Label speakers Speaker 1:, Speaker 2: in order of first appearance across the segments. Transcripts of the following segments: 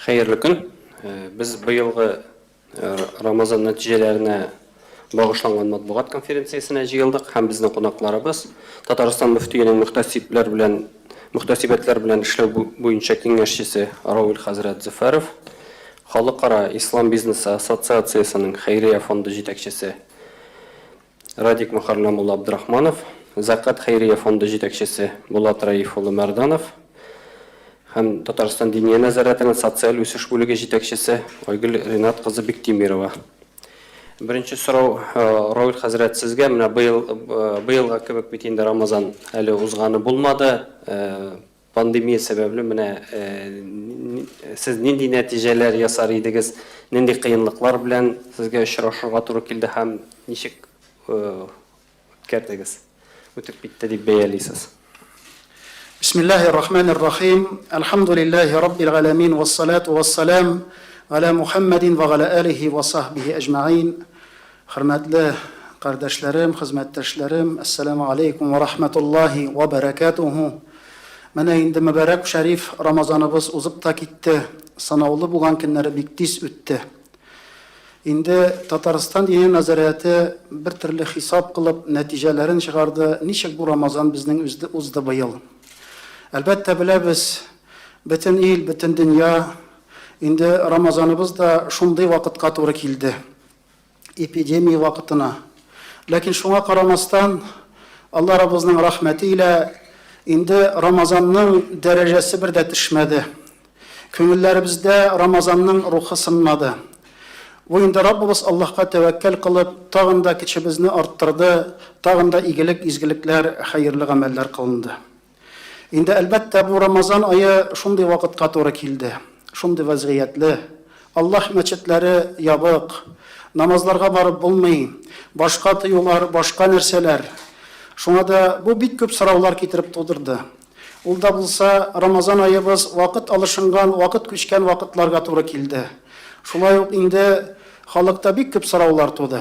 Speaker 1: Хәерле көн. Без быелгы Рамазан нәтиҗәләренә багышланган матбугат конференциясенә җыелдык һәм безнең кунакларыбыз Татарстан мөфтиенең мөхтәсибләр белән мөхтәсибәтләр белән эшләү буенча киңәшчесе Равил хәзрәт Зөфәров, Халыкара ислам бизнесы ассоциациясенең хәйрия фонды җитәкчесе Радик Мөхәрләм улы Абдрахманов, Зәкать хәйрия фонды җитәкчесе Булат Раиф улы Мәрданов һәм Татарстан Диния нәзарәтенең социаль үсеш бүлеге җитәкчесе Айгөл Ринат кызы Биктимирова. Беренче сорау, Равил хәзрәт, сезгә. Менә быел, быелга кебек бит инде Рамазан әле узганы булмады. Пандемия сәбәпле менә сез нинди нәтиҗәләр ясар идегез, нинди кыенлыклар белән сезгә очрашырга туры килде һәм ничек үткәрдегез, үтеп китте дип бәялисез?
Speaker 2: Бисмиллаһир рахманир рахим. Әлхәмдүлиллаһи раббил галәмин вассалату вассалам галя Мухаммадин ва галя алихи ва сахбихи әҗмәгыйн. Хөрмәтле кардәшләрем, хезмәттәшләрем, әссәламү алейкум ва рахматуллаһи ва бәрәкәтүһү. Менә инде мөбарәк шәриф Рамазаныбыз узып та китте. Санаулы булган көннәре бик тиз үтте. Инде Татарстан Диния нәзарәте бер төрле хисап кылып, нәтиҗәләрен чыгарды, ничек бу Рамазан безнең узды быел. Әлбәттә, беләбез, бөтен ил, бөтен дөнья, инде Рамазаныбыз да шундый вакытка туры килде. Эпидемия вакытына. Ләкин шуңа карамастан, Алла Раббыбызның рәхмәте илә инде Рамазанның дәрәҗәсе бер дә төшмәде. Күңелләребездә Рамазанның рухы сынмады. Бу инде Раббыбыз Аллаһка тәвәккәл кылып, тагын да көчебезне арттырды, тагын да игелек, изгелекләр, хәерле гамәлләр кылынды. Инде, әлбәттә, бу Рамазан ае шундый вакытка туры килде, шундый вәзгыятьле. Аллаһ мәчетләре ябык, намазларга барып булмый, башка тыюлар, башка нәрсәләр. Шуңа да бу бик күп сораулар китереп тудырды. Ул да булса, Рамазан аебыз вакыт алышынган, вакыт күчкән вакытларга туры килде. Шулай ук инде халыкта бик күп сораулар туды.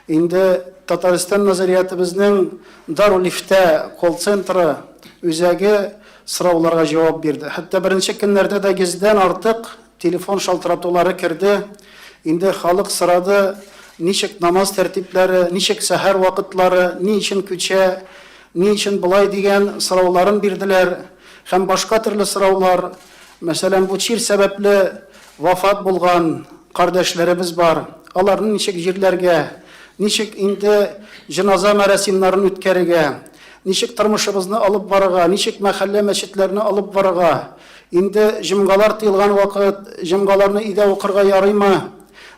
Speaker 2: Инде Татарстан нәзариятебезнең Дарулифтә колл-центры үзәге сорауларга җавап бирде. Хәтта беренче көннәрдә дә йөздән артык телефон шалтыратулары керде. Инде халык сорады, ничек намаз тәртипләре, ничек сәхәр вакытлары, ни өчен күчә, ни өчен болай дигән сорауларын бирделәр һәм башка төрле сораулар. Мәсәлән, бу чир сәбәпле Вафат булган кардәшләребез бар, аларны ничек җирләргә, ничек инде җеназа мәрасимнарын үткәрергә, ничек тормышыбызны алып барырга, ничек мәхәллә мәчетләрне алып барырга, инде җомгалар тыелган вакыт, җомгаларны өйдә укырга ярыймы,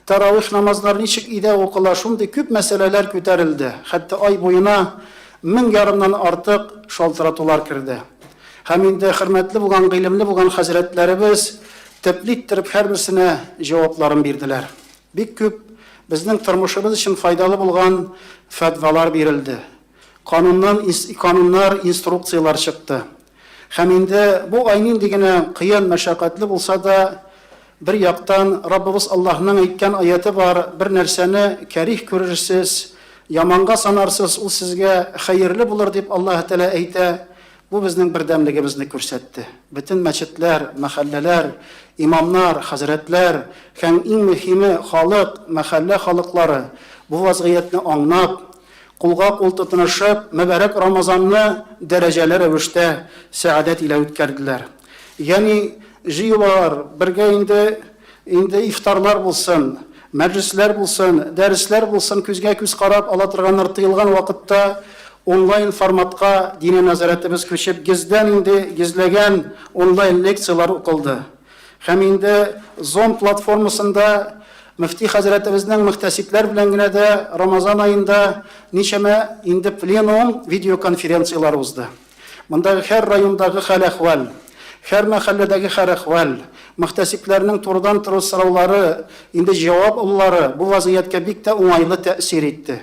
Speaker 2: тәравих намазлары ничек өйдә укыла, шундый күп мәсьәләләр күтәрелде, хәтта ай буена мең ярымнан артык шалтыратулар керде. Һәм инде хөрмәтле булган, гыйлемле булган хәзрәтләребез төпле иттереп һәрберсенә җавапларын бирделәр. Бик күп безнең тормышыбыз өчен файдалы булган фәтвалар бирелде. Кануннан кануннар, инструкцияләр чыкты. Һәм инде бу ай нинди генә кыен, мәшәкатьле булса да, бер яктан Раббыбыз Аллаһның әйткән аяте бар, бер нәрсәне кәрих күрерсез, яманга санарсыз, ул сезгә хәерле булыр дип Аллаһы Тәгалә әйтә. Бу безнең бердәмлегебезне күрсәтте. Бөтен мәчетләр, мәхәлләләр, имамнар, хәзрәтләр һәм иң мөһиме, халык, мәхәллә халыклары бу вазгыятьне аңнап, кулга-кул тотынышып, мөбарәк Рамазанны дәрәҗәле рәвештә сәгадәт илә үткәрделәр. Ягъни җыюлар, бергә инде инде ифтарлар булсын, мәҗлесләр булсын, дәресләр булсын, күзгә-күз карап ала торганнар тыелган вакытта онлайн форматка Диния нәзарәтебез күчеп, йөздән инде йөзләгән онлайн лекцияләр укылды. Һәм инде Zoom платформасында мөфти хәзрәтебезнең мөхтәсибләр белән генә дә Рамазан аенда ничәмә инде пленум, видеоконференцияләр узды. Мондагы һәр райондагы хәл-әхвәл, һәр мәхәлләдәге хәл-әхвәл, мөхтәсибләрнең турыдан-туры сораулары, инде җавап алулары бу вазгыятькә бик тә уңайлы тәэсир итте,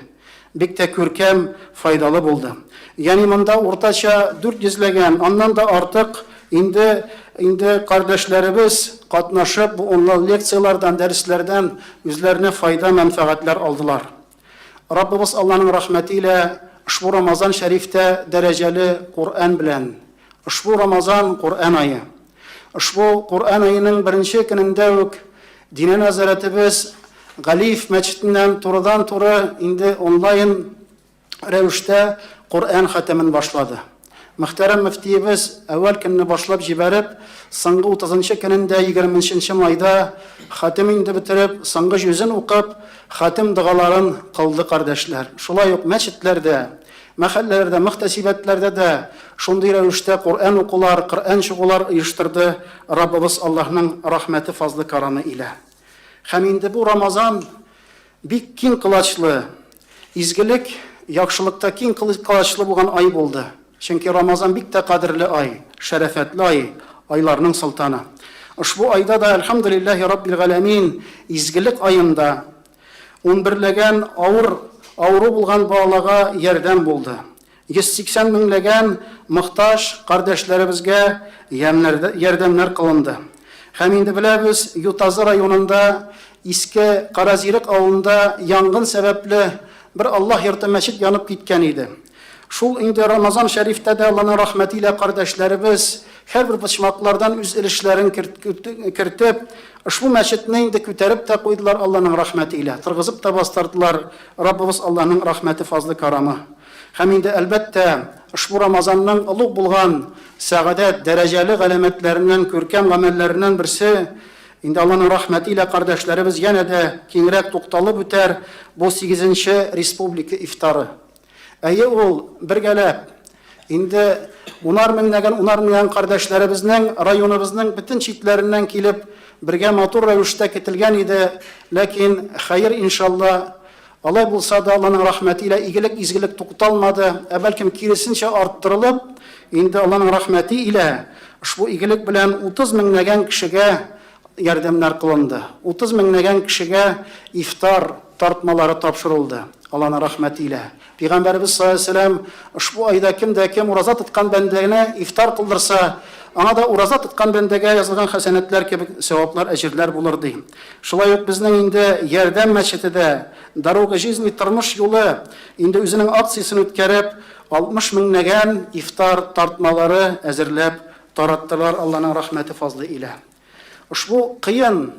Speaker 2: бик тә күркәм, файдалы булды. Ягъни монда уртача дүрт йөзләгән, аннан да артык инде инде кардәшләребез катнашып, бу онлайн лекцияләрдән, дәресләрдән үзләренә файда, мәнфәгатьләр алдылар. Раббыбыз Алланың рәхмәте илә ошбу Рамазан шәрифтә дәрәҗәле Коръән белән. Ошбу Рамазан, Коръән ае. Ошбу Коръән аеның беренче көнендә үк Диния нәзарәтебез Галиев мәчетеннән турыдан-туры инде онлайн рәвештә Коръән хатәмен башлады. Мөхтәрәм мөфтиебез әүвәл көнне башлап җибәреп, соңгы утызынчы көнендә, егерменченче майда хатем инде бетереп, соңгы җүзен укып, хатем догаларын кылды кардәшләр. Шулай ук мәчетләрдә, мәхәлләләрдә, мөхтәсибәтләрдә дә шундый рәвештә Коръән укулар, Коръән чыгулар оештырды Раббыбыз Аллаһның рәхмәте, фазлы-карамы илә. Һәм инде бу Рамазан Бик киң колачлы, изгелек, яхшылыкта киң колачлы булган ай булды. Чөнки Рамазан бик тә кадерле ай, шәрәфәтле ай, айларның солтаны. Ошбу айда да, әлхәмдүлилләһи раббил галәмин, изгелек аенда унберләгән авыр авыру булган балалага ярдәм булды. 180 меңләгән мохтаҗ кардәшләребезгә ярдәмнәр кылынды. Һәм инде беләбез, Ютазы районында Иске Каразирек авылында янгын сәбәпле бер Аллаһ йорты мәчет янып киткән иде. Шул инде Рамазан шәрифтә дә Алланың рәхмәте илә кардәшләребез һәрбер почмаклардан үз өлешләрен кертеп, ошбу мәчетне инде күтәреп тә куйдылар Алланың рәхмәте илә, торгызып та бастырдылар, Раббыбыз Алланың рәхмәте, фазлы карамы. Һәм инде, әлбәттә, ошбу Рамазанның олуг булган сәгадәт, дәрәҗәле галәмәтләреннән, күркәм гамәлләреннән берсе, инде Алланың рәхмәте илә кардәшләребез янә дә киңрәк тукталып үтәр, бу сигезенче республика ифтары. Әйе, ул, бергәләп, инде унар меңнәгән, унар меңнәгән кардәшләребезнең районыбызның бөтен читләреннән килеп, бергә матур рәвештә көтелгән иде, ләкин, хәер, иншалла, Алай булса да, Алланың рәхмәте илә игелек, изгелек тукталмады, ә бәлкем киресенчә арттырылып, инде Алланың рәхмәте илә ошбу игелек белән 30 меңнәгән кешегә ярдәмнәр кылынды. 30 меңнәгән кешегә ифтар тартмалары тапшырылды, Алланың рәхмәте илә. Пәйгамбәребез саллаллаһу алейһи ва сәлләм ошбу айда кем дә кем ураза тоткан бәндәгә ифтар кылдырса, аңа да ураза тоткан бәндәгә язылган хәсәнәтләр кебек сәваплар, әҗерләр булыр, ди. Шулай ук безнең инде Ярдәм мәчете дә, Дорога жизни, Тормыш юлы, инде үзенең акциясен үткәреп, 60 меңнәгән ифтар тартмалары әзерләп тараттылар Алланың рәхмәте фазлы илә. Ошбу кыен,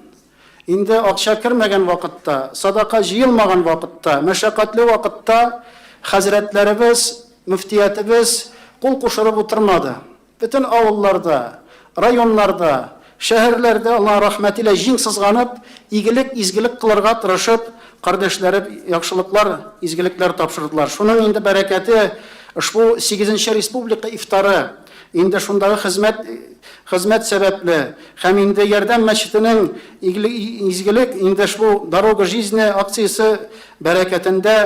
Speaker 2: инде акча кермәгән вакытта, садака җыелмаган вакытта, мәшәкатьле вакытта хәзрәтләребез, мөфтиятебез кул кушырып утырмады. Бөтен авылларда, районнарда, шәһәрләрдә Аллаһ рәхмәте илә җиң сызганып, игелек, изгелек кылырга тырышып, кардәшләре яхшылыклар, изгелекләр тапшырдылар. Шуның инде бәрәкәте ошбу сигезенче республика ифтары, инде шундагы хезмәт, хезмәт сәбәпле һәм инде Ярдәм мәчетенең изгелек, инде ошбу Дорога жизни акциясе бәрәкәтендә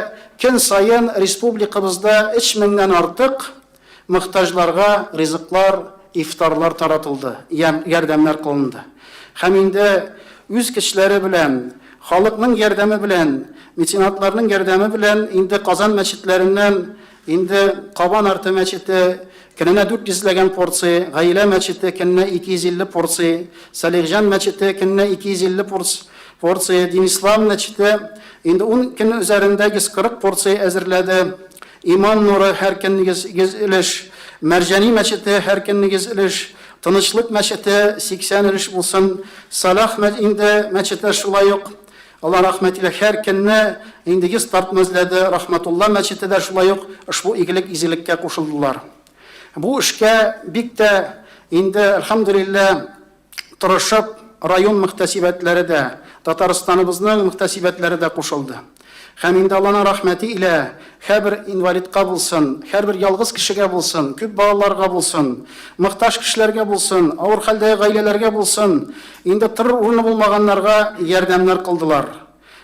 Speaker 2: көн саен республикабызда өч меңнән артык Мохтаҗларга ризыклар, ифтарлар таратылды, ярдәмнәр кылынды. Һәм инде үз көчләре белән, халыкның ярдәме белән, меценатларның ярдәме белән инде Казан мәчетләреннән инде Кабан арты мәчете көненә 400 ләгән порция, Гаилә мәчете көненә 250 порция, Салихҗан мәчете көненә 250 порция, Динислам мәчете инде ун көн үзәрендә 140 порция әзерләде. Иман нуры һәр көнне 100, 100 өлеш, Мәрҗани мәчете һәр көнне 100 өлеш, Тынычлык мәчете 80 өлеш булсын, Салах инде мәчете шулай ук, Алла рәхмәт илә, һәр көнне инде 100 тартма эзләде, Рахматулла мәчете дә шулай ук ошбу игелек изгелеккә кушылдылар. Бу эшкә бик тә инде, әлхәмдүлилләһ, тырышып район мөхтәсибәтләре дә, Татарстаныбызның мөхтәсибәтләре дә кушылды. Һәм инде Алланың рәхмәте илә һәрбер инвалидка булсын, һәрбер ялгыз кешегә булсын, күп балаларга булсын, мохтаҗ кешеләргә булсын, авыр хәлдәге гаиләләргә булсын, инде торыр урыны булмаганнарга ярдәмнәр кылдылар.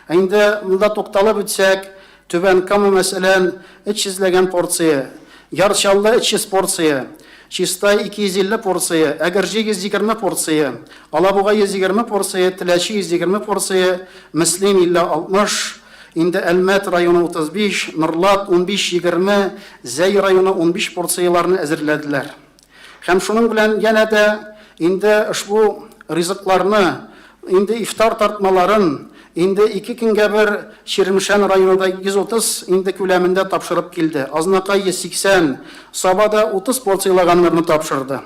Speaker 2: Ә инде монда тукталып үтсәк, Түбән Кама, мәсәлән, 300 ләгән порция, Яр Чаллы 300 порция, Чистай 250 порция, Әгерҗе 120 порция, Алабуга 120 порция, Теләче 120 порция, Мөслим 50-60, инде Әлмәт районы 35, Норлат 15-20, Зәй районы 15 порцияләрне әзерләделәр. Һәм шуның белән янә дә инде ошбу ризыкларны, инде ифтар тартмаларын инде ике көнгә бер Чирмешән районы да 130 инде күләмендә тапшырып килде. Азнакай 180, Саба да 30 порциялаганнарны тапшырды.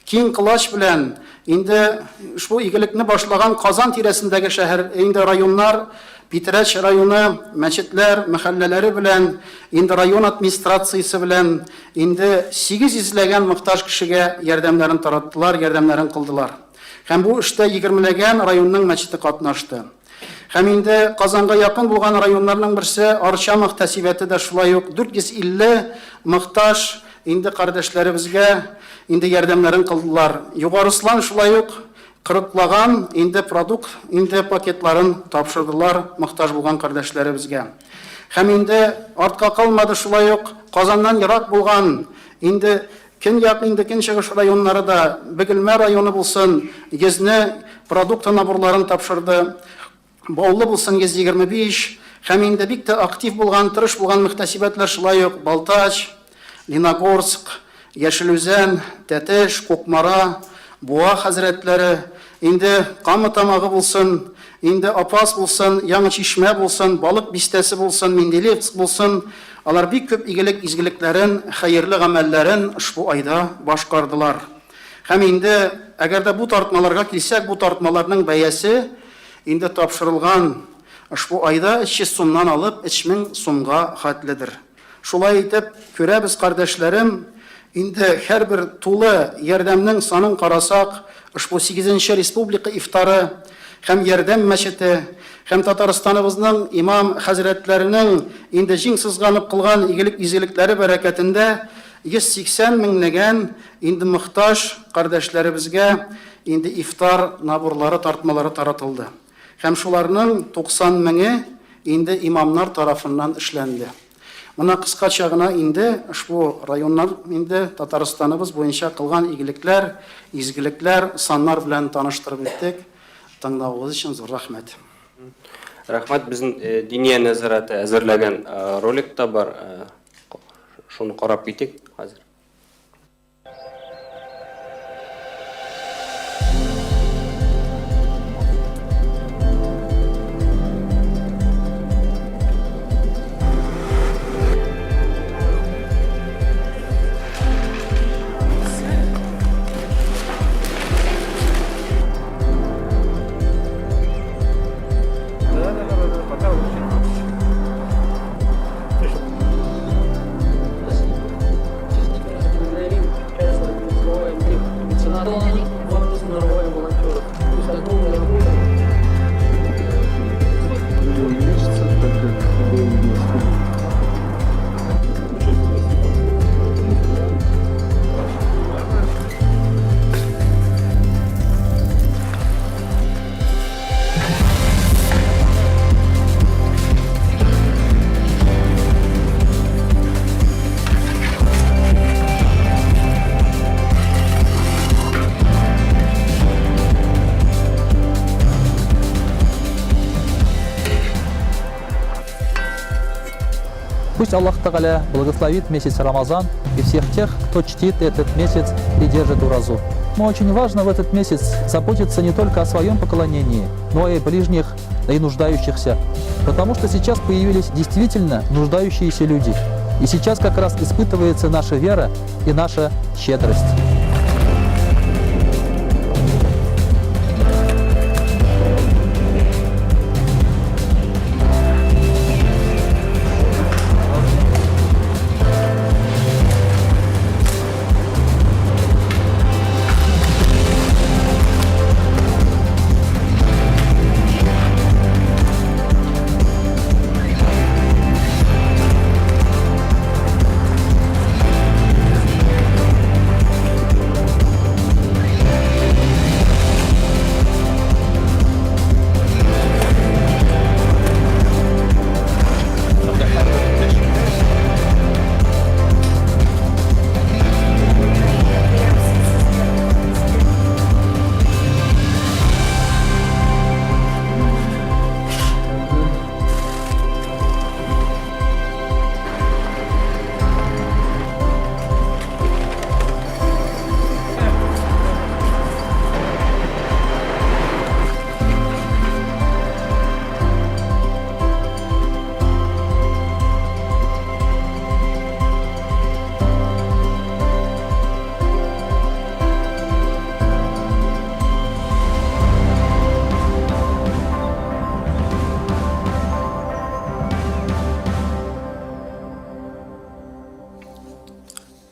Speaker 2: Киң колач белән инде ушбу игелекне башлаган Казан тирәсендәге шәһәр, инде районнар, Питрәч районы, мәчетләр, мәхәлләләре белән, инде район администрациясе белән инде 800 ләгән мохтаҗ кешегә ярдәмнәрен тараттылар, ярдәмнәрен кылдылар. Һәм бу эштә егермеләгән районның мәчете катнашты. Һәм инде Казанга якын булган районнарның берсе Арча мөхтәсибәте дә шулай ук 450 мохтаҗ инде кардәшләребезгә инде ярдәмнәрен кылдылар. Югарыслан шулай ук кырыклаган инде продукт инде пакетларын тапшырдылар мохтаҗ булган кардәшләребезгә. Һәм инде артка калмады шулай ук Казаннан ерак булган инде Көньяк, инде көнчыгыш районнары да, Бөгелмә районы булсын, йөзне продукты наборларын тапшырды. Баулы булсын 125, һәм инде бик тә актив булган, тырыш булган мөхтәсибәтләр шулай ук Балтач, Леногорск, Яшел Үзән, Тәтеш, Кукмара, Буа хәзрәтләре, инде Кама Тамагы булсын, инде Апас булсын, Яңа Чишмә булсын, Балык Бистәсе булсын, Менделеевск булсын, Алар бик күп игелек изгелекләрен, хәерле гамәлләрен ошбу айда башкардылар. Һәм инде, әгәр дә бу тартмаларга килсәк, бу тартмаларның бәясе инде тапшырылган ошбу айда 300 сумнан алып 3000 сумга хәтледер. Шулай итеп, күрәбез, кардәшләрем, инде һәрбер тулы ярдәмнең санын карасак, ошбу сигезенче республика ифтары һәм Ярдәм мәчете һәм Татарстаныбызның имам хәзрәтләренең инде җиң сызганып кылган игелек-изгелекләре бәрәкәтендә 180 меңләгән инде мохтаҗ кардәшләребезгә инде ифтар наборлары, тартмалары таратылды. Һәм шуларның 90 меңе инде имамнар тарафыннан эшләнде. Менә кыскача гына инде ошбу районнар инде Татарстаныбыз буенча кылган игелекләр, изгелекләр, саннар белән таныштырып үттек. Тыңлавыгыз өчен зур рәхмәт.
Speaker 1: Рәхмәт, безнең Диния нәзарәте әзерләгән ролик та бар. Шуны карап китик хәзер.
Speaker 3: Пусть Аллах Тагаля благословит месяц Рамазан и всех тех, кто чтит этот месяц и держит уразу. Но очень важно в этот месяц заботиться не только о своем поклонении, но и о ближних и нуждающихся. Потому что сейчас появились действительно нуждающиеся люди. И сейчас как раз испытывается наша вера и наша щедрость.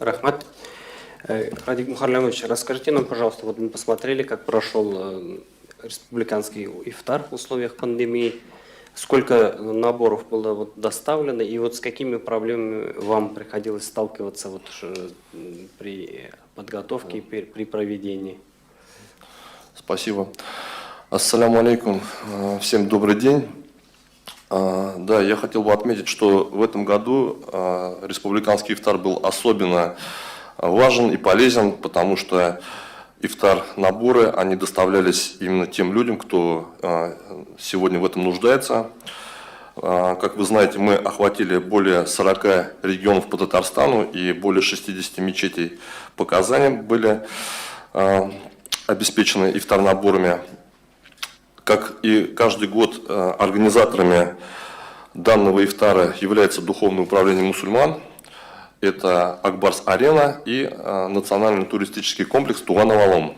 Speaker 1: Рәхмәт. Э, Радик Мухарлямович, расскажите нам, пожалуйста, вот мы посмотрели, как прошел э, республиканский ифтар в условиях пандемии, сколько наборов было вот доставлено и вот с какими проблемами вам приходилось сталкиваться вот при подготовке и при, при проведении?
Speaker 4: Спасибо. Ассаляму алейкум. Э, всем добрый день. А, да, я хотел бы отметить, что в этом году а, республиканский ифтар был особенно важен и полезен, потому что ифтар-наборы, они доставлялись именно тем людям, кто а, сегодня в этом нуждается. Как вы знаете, мы охватили более 40 регионов по Татарстану и более 60 мечетей по Казани были обеспечены ифтар-наборами. Как и каждый год э, организаторами данного ифтара является Духовное управление мусульман. Это Акбарс-арена и э, национальный туристический комплекс Туган-Авалом.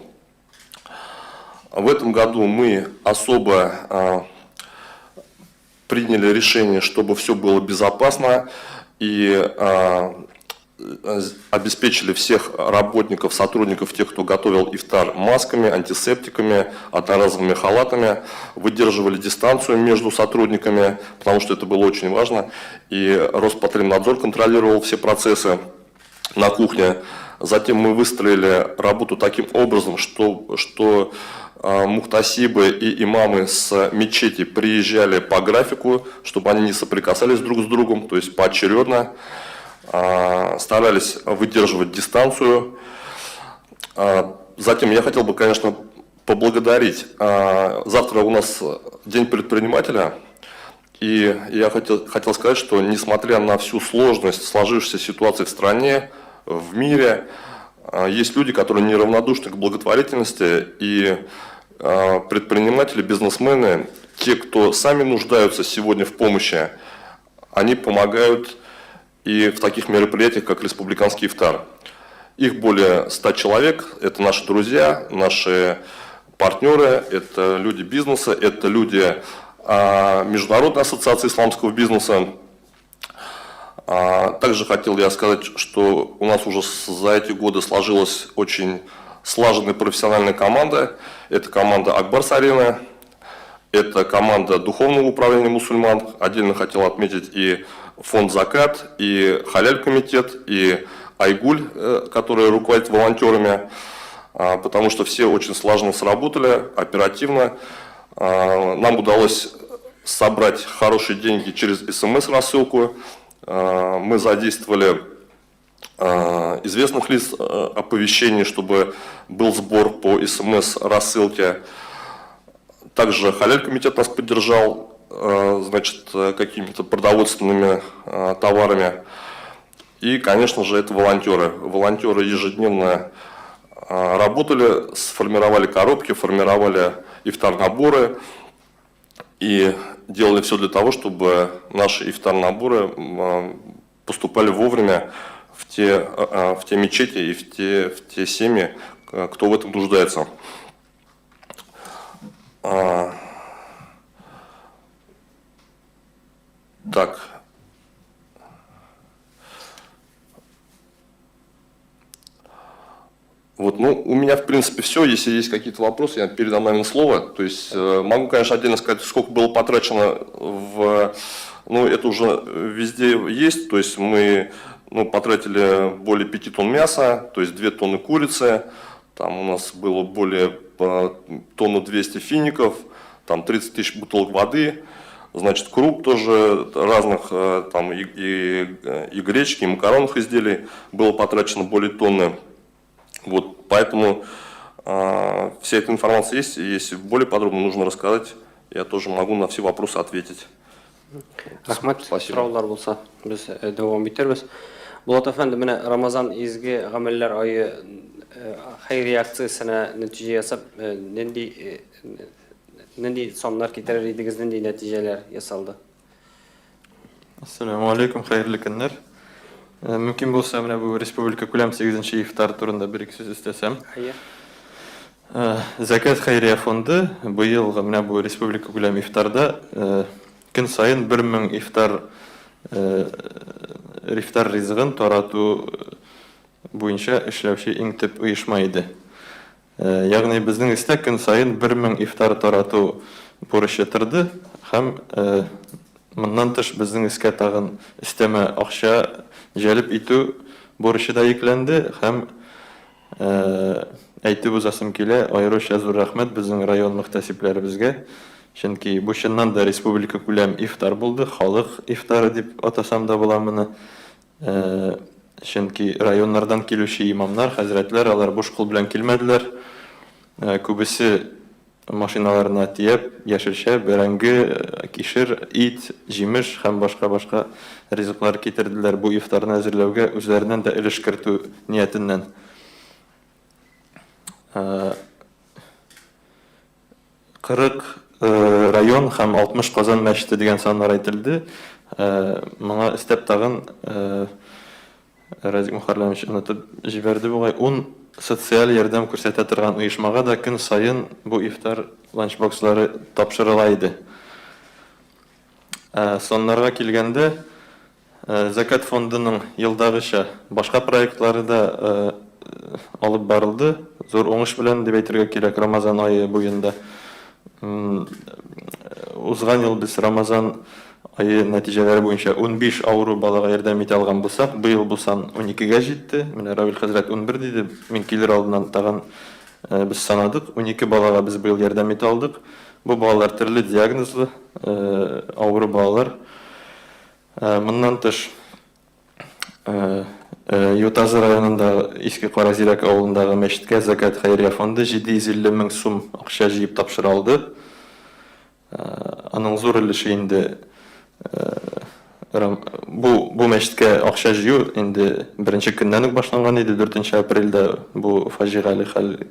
Speaker 4: В этом году мы особо э, приняли решение, чтобы все было безопасно и обеспечили всех работников, сотрудников, тех, кто готовил ифтар, масками, антисептиками, одноразовыми халатами, выдерживали дистанцию между сотрудниками, потому что это было очень важно. И Роспотребнадзор контролировал все процессы на кухне. Затем мы выстроили работу таким образом, что, что мухтасибы и имамы с мечети приезжали по графику, чтобы они не соприкасались друг с другом, то есть поочередно. Старались выдерживать дистанцию. А, затем я хотел бы, конечно, поблагодарить. А, завтра у нас День предпринимателя. И я хотел, хотел сказать, что несмотря на всю сложность сложившейся ситуации в стране, в мире, есть люди, которые неравнодушны к благотворительности, и предприниматели, бизнесмены, те, кто сами нуждаются сегодня в помощи, они помогают и в таких мероприятиях, как Республиканский ифтар. Их более 100 человек, это наши друзья, наши партнеры, это люди бизнеса, это люди Международной ассоциации исламского бизнеса. А, также хотел я сказать, что у нас уже за эти годы сложилась очень слаженная профессиональная команда. Это команда Акбарс Арена, это команда Духовного управления мусульман. Отдельно хотел отметить и фонд «Закат», и Халяль-комитет, и Айгуль, э, который руководит волонтерами, а, потому что все очень слаженно сработали, оперативно. А, нам удалось собрать хорошие деньги через смс-рассылку. А, мы задействовали известных лиц э, оповещений, чтобы был сбор по смс-рассылке. Также Халяль-комитет нас поддержал, Э, значит, э, какими-то продовольственными э, товарами. И, конечно же, это волонтеры. Волонтеры ежедневно работали, сформировали коробки, формировали ифтар-наборы и делали все для того, чтобы наши ифтар-наборы поступали вовремя в те, в те мечети и в те, в те семьи, кто в этом нуждается. Так. Вот, ну, у меня, в принципе, все. Если есть какие-то вопросы, я передам, наверное, слово. То есть, э, могу, конечно, отдельно сказать, сколько было потрачено в... Ну, это уже везде есть. То есть, мы ну, потратили более 5 тонн мяса, то есть 2 тонны курицы. Там у нас было более э, тонну 200 фиников, там 30 тысяч бутылок воды. Значит, круп тоже разных, э, там и, и, и гречки, и макаронных изделий было потрачено более тонны. Вот, поэтому э, вся эта информация есть, и если более подробно нужно рассказать, я тоже могу на все вопросы ответить.
Speaker 1: Рәхмәт.
Speaker 4: Спасибо.
Speaker 1: Сораулар булса, без э, дәвам итәрбез. Булат әфәнде, менә Рамазан изге гамәлләр ае э, хәйрия акциясенә нәтиҗә ясап, э, нинди э, нинди саннар китерер идегез, нинди нәтиҗәләр ясалды?
Speaker 5: Ассаламу алейкум, хәерле көннәр. Э, мөмкин булса, менә бу республика күләм 8 ифтар турында бер ике сүз өстәсәм.
Speaker 1: Әйе.
Speaker 5: Э, Зәкят хәйрия фонды быел менә бу республика күләм ифтарда э, көн саен 1000 ифтар ифтар ризыгын тарату буенча эшләүче иң төп оешма иде. Ягъни безнең өстә көн саен 1000 ифтар тарату бурычы торды һәм моннан тыш безнең өскә тагын өстәмә акча җәлеп итү бурычы да йөкләнде һәм әйтеп узасым килә, аеруча зур рәхмәт безнең район мөхтәсибләребезгә, чөнки бу чыннан да республикакүләм ифтар булды, халык ифтары дип атасам да була моны. Чөнки районнардан килүче имамнар, хәзрәтләр, алар буш кул белән килмәделәр. Күбесе машиналарына төяп, яшелчә, бәрәңге, кишер, ит, җимеш һәм башка-башка ризыклар китерделәр бу ифтарны әзерләүгә үзләреннән дә өлеш кертү ниятеннән. 40 район һәм 60 Казан мәчете дигән саннар әйтелде. Моңа өстәп тагын Радик Мөхәрләмович онытып җибәрде бугай, ун социаль ярдәм күрсәтә торган оешмага да көн саен бу ифтар ланчбокслары тапшырыла иде. Саннарга килгәндә, Зәкят фондының елдагыча башка проектлары да алып барылды. Зур уңыш белән дип әйтергә кирәк, Рамазан ае буенда. Узган ел без Рамазан ае нәтиҗәләре буенча 15 авыру балага ярдәм итә алган булсак, быел бу сан уникегә җитте. Менә Равил хәзрәт 11 диде, мин килер алдыннан тагын без санадык, 12 балага без быел ярдәм итә алдык. Бу балалар төрле диагнозлы авыру балалар. Моннан тыш, Ютазы районындагы Иске Каразирәк авылындагы мәчеткә Зәкят хәйрия фонды 750 мең сум акча җыеп тапшыра алды. Аның зур өлеше инде бу бу мәчеткә акча җыю инде беренче көннән үк башланган иде, 4 апрельдә бу фаҗигале хәл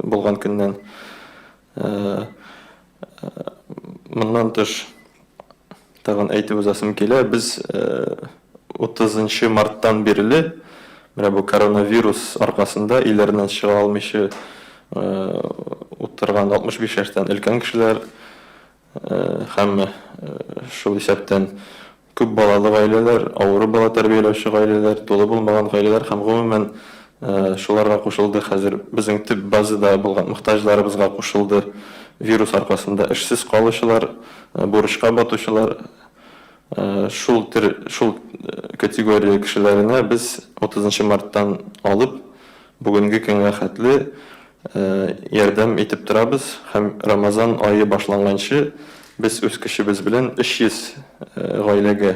Speaker 5: булган көннән. Моннан тыш, тагын әйтеп узасым килә, без 30 нчы марттан бирле менә бу коронавирус аркасында өйләреннән чыга алмыйча утырган 65 яшьтән өлкән кешеләр һәм шул исәптән Күп балалы гаиләләр, авыру бала тәрбияләүче гаиләләр, тулы булмаган гаиләләр һәм, гомумән, шуларга кушылды хәзер безнең төп базада булган мохтаҗларыбызга кушылды вирус аркасында эшсез калучылар, бурычка батучылар. Шул төр, шул категория кешеләренә без утызынчы марттан алып бүгенге көнгә хәтле Ярдәм итеп торабыз һәм Рамазан ае башланганчы без үз көчебез белән 300 гаиләгә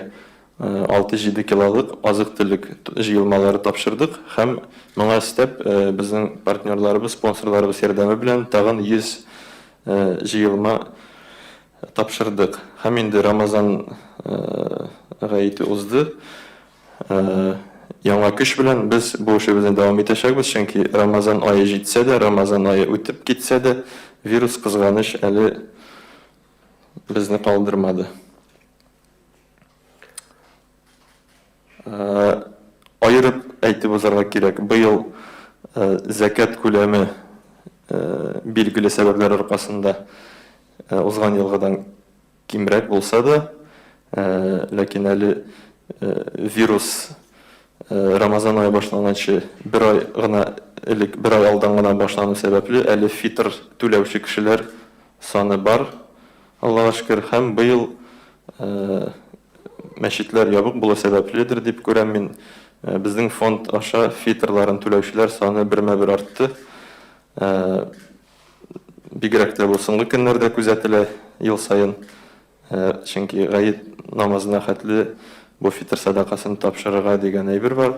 Speaker 5: алты-җиде килолык азык-төлек җыелмалары тапшырдык һәм моңа өстәп безнең партнерларыбыз, спонсорларыбыз ярдәме белән тагын 100 җыелма тапшырдык. Һәм инде Рамазан гаете узды. Яңа көч белән без бу эшебезне дәвам итәчәкбез, чөнки Рамазан ае җитсә дә, Рамазан ае үтеп китсә дә, вирус, кызганыч, әле безне калдырмады. Аерып әйтеп узарга кирәк, быел зәкят күләме билгеле сәбәпләр аркасында узган елгыдан Кимрәк булса да, ләкин әле вирус Рамазан ае башланганчы бер ай гына элек, бер ай алдан гына башлану сәбәпле, әле фитр түләүче кешеләр саны бар, Аллага шөкер. Һәм быел мәчетләр ябык булу сәбәпледер дип күрәм мин, безнең фонд аша фитрларын түләүчеләр саны бермә-бер артты. Бигрәк тә бу соңгы көннәрдә күзәтелә ел саен. Чөнки гает намазына хәтле бу фитыр сәдакасын тапшырырга дигән әйбер бар.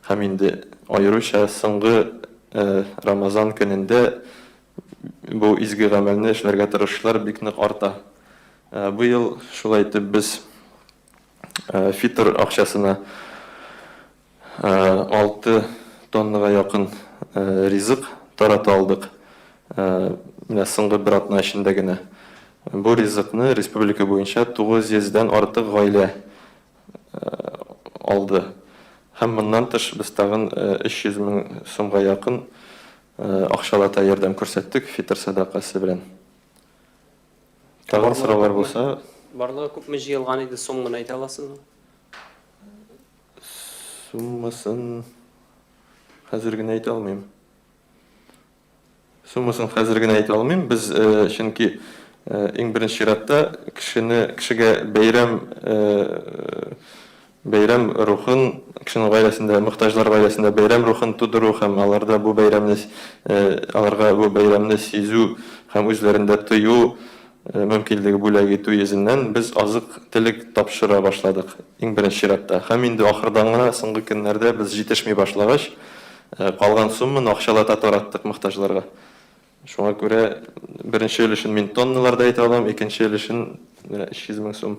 Speaker 5: Һәм инде аеруча соңгы Рамазан көнендә бу изге гамәлне эшләргә тырышучылар бик нык арта. Быел шулай итеп без фитыр акчасына 6 тоннага якын ризык тарата алдык. Менә соңгы бер атна эчендә генә. Бу ризыкны республика буенча 900 дән артык гаилә алды. Һәм моннан тыш без тагын 300 мең сумга якын акчалата ярдәм күрсәттек фитыр сәдакасы белән. Тагын сораулар булса.
Speaker 1: Барлыгы күпме җыелган иде, сумманы әйтә аласызмы?
Speaker 5: Суммасын. Хәзер генә әйтә алмыйм. Суммасын хәзер генә әйтә алмыйм. Без, чөнки иң беренче чиратта кешене, кешегә бәйрәм, бәйрәм рухын, кешенең гаиләсендә, мохтаҗлар гаиләсендә бәйрәм рухын тудыру һәм аларда бу бәйрәмне, аларга бу бәйрәмне сизү һәм үзләрендә тою мөмкинлеге бүләк итү йөзеннән без азык-төлек тапшыра башладык, иң беренче чиратта. Һәм инде ахырдан гына, соңгы көннәрдә без җитешми башлагач, калган сумманы акчалата тараттык мохтаҗларга. Шуңа күрә беренче өлешен мин тонналарда әйтә алам, икенче өлешен, менә 300 мең сум.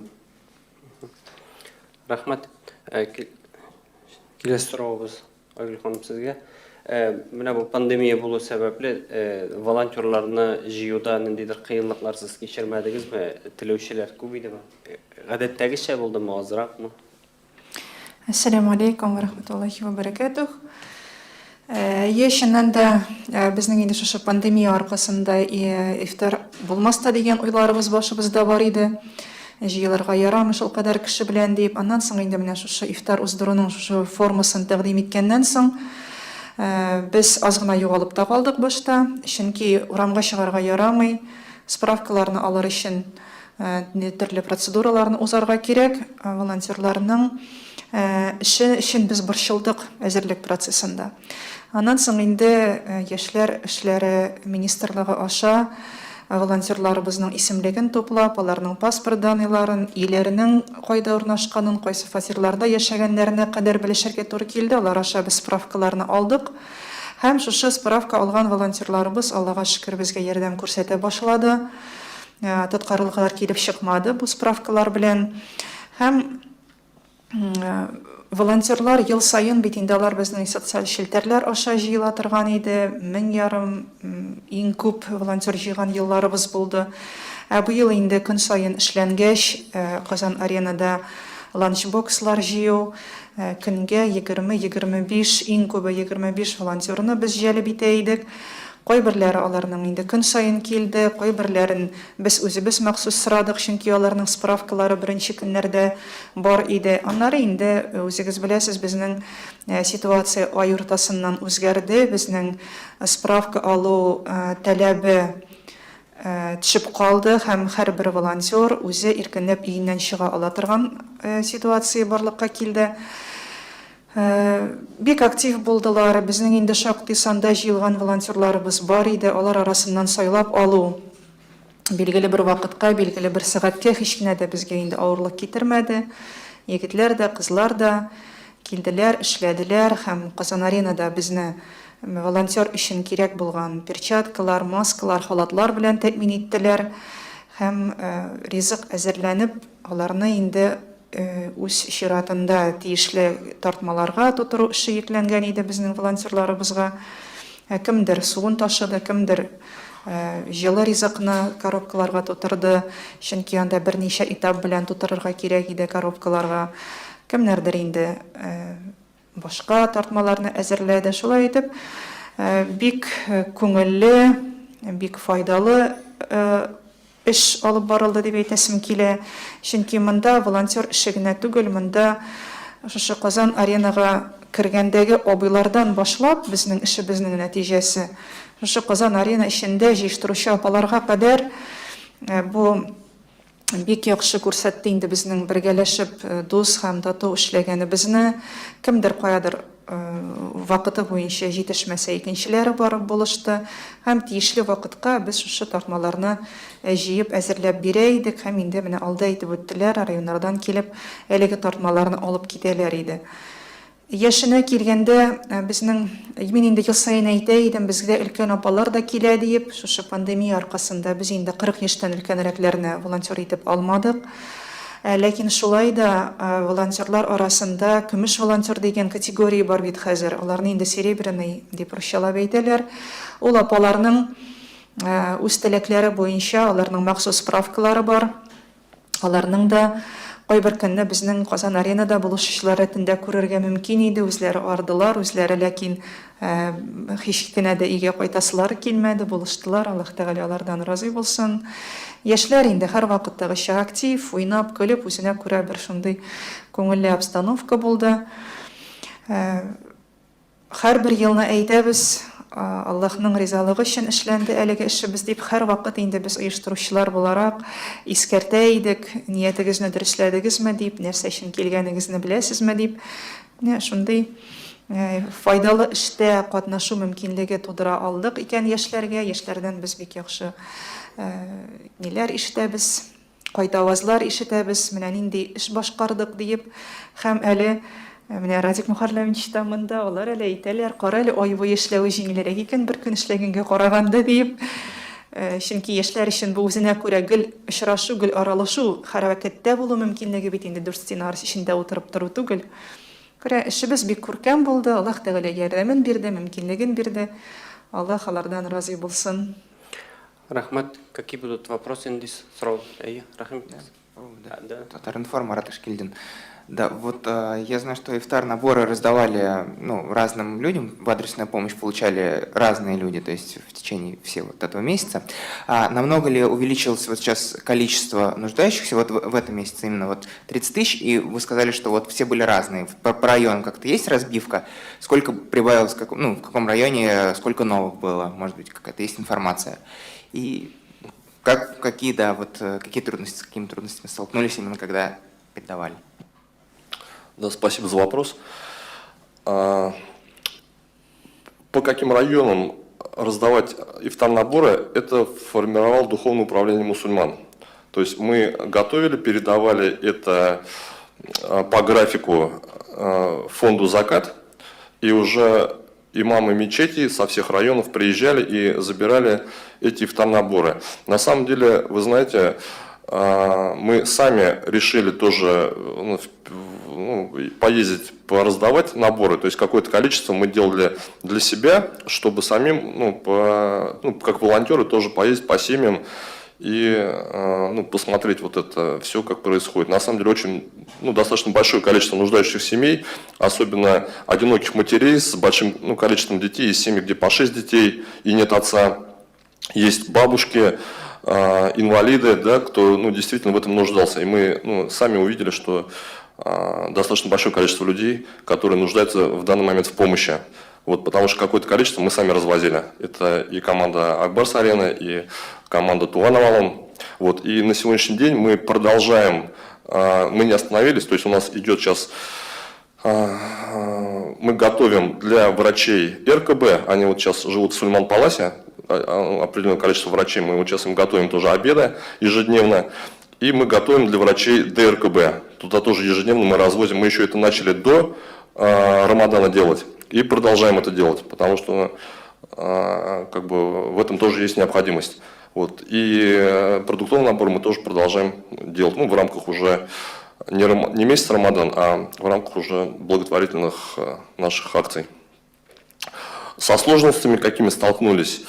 Speaker 1: Рәхмәт. Киләсе соравыбыз. Айгөл ханым, сезгә. Менә бу пандемия булу сәбәпле, волонтерларны җыюда ниндидер кыенлыклар сез кичермәдегезме? Теләүчеләр күп идеме? Гадәттәгечә булдымы, азракмы?
Speaker 6: Әссәламү алейкум ва рахматуллахи ва баракатух. Әйе, чыннан да, безнең инде шушы пандемия аркасында ифтар булмас та дигән уйларыбыз башыбызда бар иде. Җыелырга ярамый шулкадәр кеше белән дип. Аннан соң инде менә шушы ифтар уздыруның шушы формасын тәкъдим иткәннән соң, без аз гына югалып та калдык башта. Чөнки урамга чыгарга ярамый, справкаларны алыр өчен төрле процедураларны узарга кирәк. Волонтерларның эше өчен без борчылдык әзерлек процессында. Аннан соң инде Яшьләр эшләре министрлыгы аша волонтерларыбызның исемлеген туплап, аларның паспорт данныйларын, өйләренең кайда урнашканын, кайсы фатирларда яшәгәннәренә кадәр белешергә туры килде. Алар аша без справкаларны алдык. Һәм шушы справка алган волонтерларыбыз, Аллага шөкер, безгә ярдәм күрсәтә башлады. Тоткарлыклар килеп чыкмады бу справкалар белән. Һәм Волонтерлар ел саен бит инде алар безнең социаль челтәрләр аша җыела торган иде. 1500 иң күп волонтер җыйган елларыбыз булды. Ә быел инде көн саен эшләнгәч, Казан Аренада ланчбокслар җыю, көнгә 20-25, иң күбе 25 волонтерны без җәлеп итә идек. Кайберләре аларның инде көн саен килде, кайберләрен без үзебез махсус сорадык, чөнки аларның справкалары беренче көннәрдә бар иде. Аннары инде, үзегез беләсез, безнең ситуация ай уртасыннан үзгәрде, безнең справка алу таләбе төшеп калды һәм һәрбер волонтер үзе иркенләп өеннән чыга ала торган ситуация барлыкка килде. Бик актив булдылар. Безнең инде шактый санда җыелган волонтерларыбыз бар иде. Алар арасыннан сайлап алу билгеле бер вакытка, билгеле бер сәгатькә һич кенә дә безгә инде авырлык китермәде. Егетләр дә, кызлар да килделәр, эшләделәр һәм Казан-Аренада безне волонтер өчен кирәк булган перчаткалар, маскалар, халатлар белән тәэмин иттеләр һәм ризык әзерләнеп, аларны инде Үз чиратында тиешле тартмаларга тутыру эше йөкләнгән иде безнең волонтерларыбызга. Кемдер суын ташыды, кемдер җылы ризыкны коробкаларга тутырды, чөнки анда берничә этап белән тутырырга кирәк иде коробкаларга. Кемнәрдер инде башка тартмаларны әзерләде. Шулай итеп, бик күңелле, бик файдалы эш алып барылды дип әйтәсем килә. Чөнки монда волонтер эше генә түгел, монда шушы Казан Аренага кергәндәге абыйлардан башлап, безнең эшебезнең нәтиҗәсе, шушы Казан Арена эчендә җыештыручы апаларга кадәр бу бик яхшы күрсәтте инде безнең бергәләшеп дус һәм тату эшләгәнебезне. Кемдер каядыр вакыты буенча җитешмәсә, икенчеләре барып булышты. Һәм тиешле вакытка без шушы тартмаларны җыеп, әзерләп бирә идек. Һәм инде менә алда әйтеп үттеләр, районнардан килеп, әлеге тартмаларны алып китәләр иде. Яшенә килгәндә, безнең, мин инде ел саен әйтә идем, безгә өлкән апалар да килә диеп, шушы пандемия аркасында без инде 40 яшьтән өлкәнрәкләрне волонтер итеп алмадык. Ләкин шулай да волонтерлар арасында көмеш волонтер дигән категория бар бит хәзер. Аларны инде серебряный дип русчалап әйтәләр. Ул апаларның үз теләкләре буенча аларның махсус справкалары бар. Аларның да кайбер көнне безнең Казан Аренада булышучылар рәтендә күрергә мөмкин иде. Үзләре ардылар, үзләре ләкин Һич кенә дә өйгә кайтасылары килмәде, булыштылар, Аллаһ Тәгалә алардан разый булсын. Яшьләр инде һәрвакыттагыча актив, уйнап, көлеп, үзенә күрә бер шундый күңелле обстановка булды. Һәрбер елны әйтәбез, Аллаһның ризалыгы өчен эшләнде әлеге эшебез дип, һәрвакыт инде без оештыручылар буларак искәртә идек, ниятегезне дөресләдегезме дип, нәрсә өчен килгәнегезне беләсезме дип. Менә шундый файдалы эштә катнашу мөмкинлеге тудыра алдык икән яшьләргә. Яшьләрдән без бик яхшы ниләр ишетәбез. Кайтавазлар ишетәбез, менә нинди эш башкардык диеп. Һәм әле менә Радик Мөхәрләмович та монда, алар әле әйтәләр, кара әле, ай буе эшләве җиңелрәк икән бер көн эшләгәнгә караганда диеп. Чөнки яшьләр өчен бу үзенә күрә гел очрашу, гел аралашу, хәрәкәттә булу мөмкинлеге бит инде дүрт стена эчендә утырып тору түгел. Күрә, эшебез бик күркәм булды, Аллаһ Тәгалә ярдәмен бирде, мөмкинлеген бирде. Аллаһ алардан разый булсын.
Speaker 1: Рәхмәт. Какие будут вопросы инде сорау? Әйе, рәхим итегез.
Speaker 7: Да. Татар-информ, Марат Ашкильдин. Да, вот я знаю, что ифтар наборы раздавали, ну, разным людям, в адресную помощь получали разные люди, то есть в течение всего вот этого месяца. А намного ли увеличилось вот сейчас количество нуждающихся вот в этом месяце именно вот 30 тысяч, и вы сказали, что вот все были разные. По районам как-то есть разбивка? Сколько прибавилось, как, ну, в каком районе, сколько новых было, может быть, какая-то есть информация? И как, какие, да, вот, какие трудности, с какими трудностями столкнулись именно когда передавали?
Speaker 4: Да, спасибо за вопрос. По каким районам раздавать ифтар-наборы, это формировал Духовное управление мусульман. То есть мы готовили, передавали это по графику фонду «Закат», и уже имамы мечети со всех районов приезжали и забирали эти ифтар-наборы. На самом деле, вы знаете, мы сами решили тоже, ну, поездить, пораздавать наборы, то есть какое-то количество мы делали для себя, чтобы самим, ну, как волонтеры тоже поездить по семьям и, ну, посмотреть вот это все, как происходит. На самом деле очень, ну, достаточно большое количество нуждающихся семей, особенно одиноких матерей с большим, ну, количеством детей, есть семьи, где по 6 детей и нет отца, есть бабушки, инвалиды, да, кто, ну, действительно в этом нуждался. И мы, ну, сами увидели, что достаточно большое количество людей, которые нуждаются в данный момент в помощи. Вот, потому что какое-то количество мы сами развозили. Это и команда Ак Барс Арена, и команда Туган Авылым. Вот, и на сегодняшний день мы продолжаем, мы не остановились, то есть у нас идет сейчас, мы готовим для врачей РКБ, они вот сейчас живут в Сулейман-Паласе, определенное количество врачей, мы вот сейчас им готовим тоже обеды ежедневно, и мы готовим для врачей ДРКБ, туда тоже ежедневно мы развозим, мы еще это начали до Рамадана делать. И продолжаем это делать, потому что как бы в этом тоже есть необходимость. Вот. И продуктовый набор мы тоже продолжаем делать, ну, в рамках уже не месяца Рамадан, а в рамках уже благотворительных наших акций. Со сложностями какими столкнулись?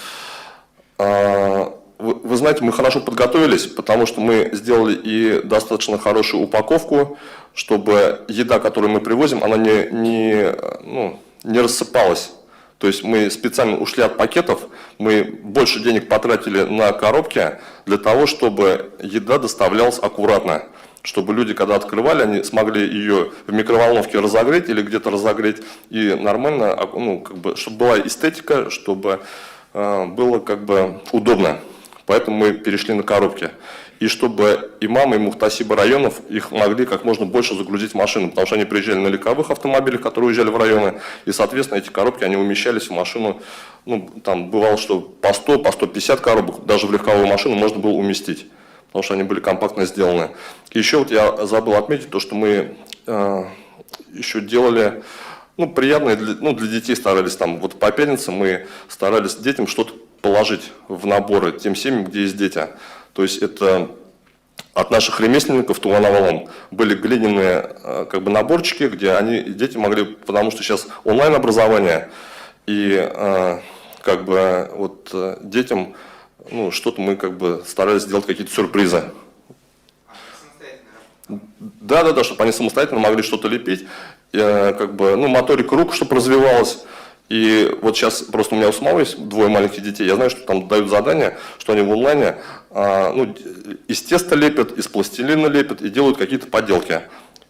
Speaker 4: Вы знаете, мы хорошо подготовились, потому что мы сделали и достаточно хорошую упаковку, чтобы еда, которую мы привозим, она не рассыпалась. То есть мы специально ушли от пакетов, мы больше денег потратили на коробки для того, чтобы еда доставлялась аккуратно, чтобы люди, когда открывали, они смогли ее в микроволновке разогреть или где-то разогреть, и нормально, ну, как бы, чтобы была эстетика, чтобы было как бы удобно. Поэтому мы перешли на коробки. И чтобы имамы и мухтасибы районов их могли как можно больше загрузить в машину, потому что они приезжали на легковых автомобилях, которые уезжали в районы, и, соответственно, эти коробки, они умещались в машину, ну, там бывало, что по 100, по 150 коробок даже в легковую машину можно было уместить, потому что они были компактно сделаны. И еще вот я забыл отметить то, что мы еще делали, ну, приятное для, ну, для детей старались, там, вот по пятницам мы старались детям что-то положить в наборы тем семьям, где есть дети. То есть это от наших ремесленников Туган Авылым были глиняные как бы наборчики, где они, дети могли, потому что сейчас онлайн-образование, и как бы вот детям, ну, что-то мы как бы старались сделать, какие-то сюрпризы. Да, чтобы они самостоятельно могли что-то лепить, как бы, ну, моторика рук, чтобы развивалась. И вот сейчас просто у меня у самого есть двое маленьких детей, я знаю, что там дают задания, что они в онлайне, ну, из теста лепят, из пластилина лепят и делают какие-то поделки.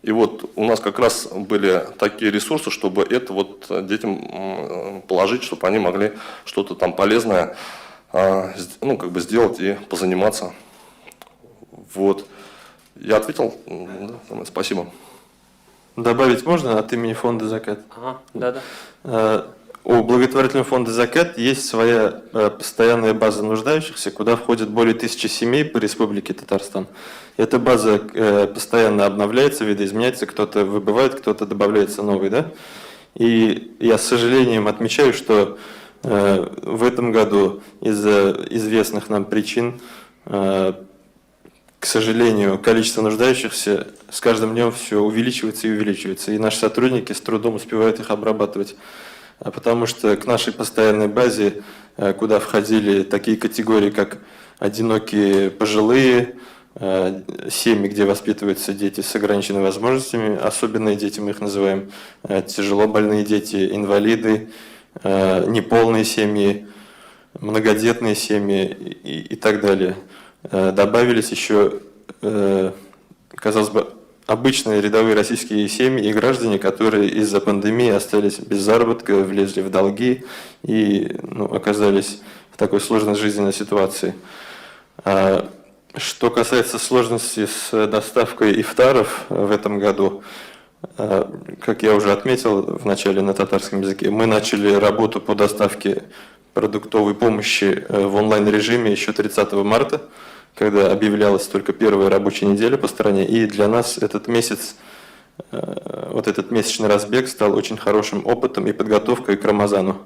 Speaker 4: И вот у нас как раз были такие ресурсы, чтобы это вот детям положить, чтобы они могли что-то там полезное, ну, как бы сделать и позаниматься. Вот. Я ответил? Да, спасибо.
Speaker 5: Добавить можно от имени фонда «Закат»?
Speaker 1: Ага, да-да.
Speaker 5: У благотворительного фонда «Закат» есть своя постоянная база нуждающихся, куда входит более 1000 семей по Республике Татарстан. Эта база постоянно обновляется, видоизменяется, кто-то выбывает, кто-то добавляется новый, да? И я с сожалением отмечаю, что в этом году из-за известных нам причин, к сожалению, количество нуждающихся с каждым днем все увеличивается и увеличивается, и наши сотрудники с трудом успевают их обрабатывать. Потому что к нашей постоянной базе, куда входили такие категории, как одинокие пожилые, семьи, где воспитываются дети с ограниченными возможностями, особенные дети мы их называем, тяжело больные дети, инвалиды, неполные семьи, многодетные семьи и так далее. Добавились еще, казалось бы, обычные рядовые российские семьи и граждане, которые из-за пандемии остались без заработка, влезли в долги и, ну, оказались в такой сложной жизненной ситуации. Что касается сложности с доставкой ифтаров в этом году, как я уже отметил в начале на татарском языке, мы начали работу по доставке продуктовой помощи в онлайн-режиме еще 30 марта, когда объявлялась только первая рабочая неделя по стране, и для нас этот месяц, вот этот месячный разбег стал очень хорошим опытом и подготовкой к Рамазану.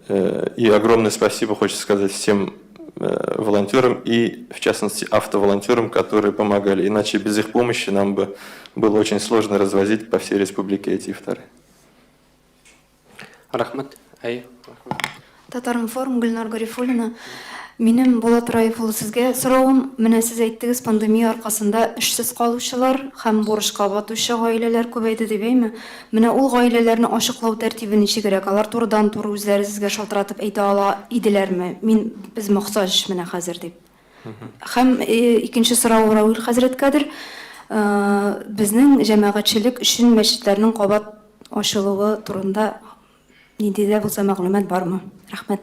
Speaker 5: И огромное спасибо хочется сказать всем волонтерам и, в частности, автоволонтерам, которые помогали. Иначе без их помощи нам бы было очень сложно развозить по всей республике эти ифтары.
Speaker 1: Рәхмәт. Әйе, рәхмәт.
Speaker 8: Татар-информ, Гөлнар Гарифуллина. Минем, Булат Раиф улы, сезгә соравым. Менә сез әйттегез, пандемия аркасында эшсез калучылар һәм бурычка батучы гаиләләр күбәйде дип, әйме? Менә ул гаиләләрне ачыклау тәртибе ничегрәк? Алар турыдан-туры үзләре сезгә шалтыратып әйтә ала иделәрме? Мин, без мохтаҗ менә хәзер дип. Һәм икенче сорау Равил хәзрәткәдер. Безнең җәмәгатьчелек өчен мәчетләрнең кабат ачылуы турында нинди дә булса мәгълүмат бармы? Рәхмәт.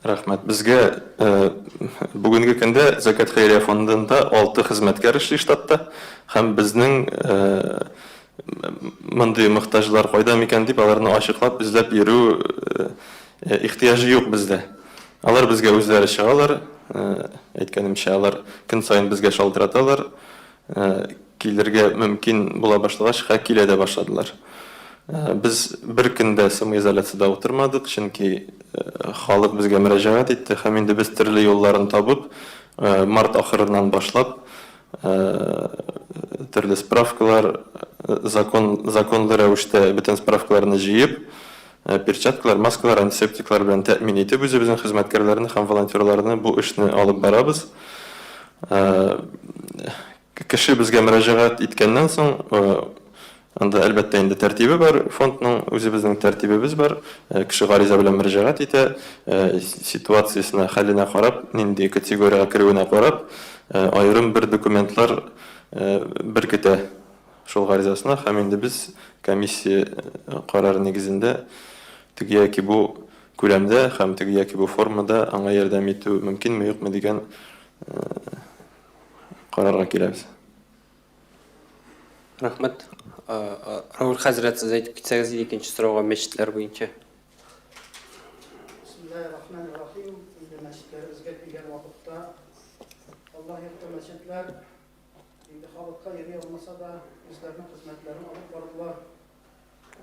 Speaker 5: Рәхмәт. Безгә бүгенге көндә Зәкят хәйрия фондында 6 хезмәткәр эшли штатта һәм безнең мондый мохтаҗлар кайда микән дип аларны ачыклап эзләп йөрү ихтыяҗы юк бездә. Алар безгә үзләре чыгалар, әйткәнемчә, алар көн саен безгә шалтыраталар. Килергә мөмкин була башлагач, ха килә дә башладылар. Без бер көн дә самоизоляциядә утырмадык, чөнки халык безгә мөрәҗәгать итте һәм инде без төрле юлларын табып, март ахырыннан башлап, төрле справкалар, закон, законлы рәвештә бөтен справкаларны җыеп, перчаткалар, маскалар, антисептиклар белән тәэмин итеп үзебезнең хезмәткәрләрне һәм волонтерларны бу эшне алып барабыз. Кеше безгә мөрәҗәгать иткәннән соң, анда, әлбәттә, инде тәртибе бар, фондның үзебезнең тәртибебез бар. Кеше гариза белән мөрәҗәгать итә, ситуациясенә, хәленә карап, нинди категориягә керүенә карап, аерым бер документлар беркетә шул гаризасына һәм инде без комиссия карары нигезендә теге яки бу күләмдә һәм теге яки бу формада аңа ярдәм итү мөмкинме, юкмы дигән карарга киләбез.
Speaker 1: Рәхмәт. Рауль хәзрәт, сез әйтеп китсәгез иде икенче сорауга мәчетләр буенча.
Speaker 2: Бисмиллаһир-рахманир-рахим. Инде мәчетләребезгә килгән вакытта Аллаһ йорты мәчетләр инде халыкка йөри алмаса да, үзләренең хезмәтләрен алып бардылар.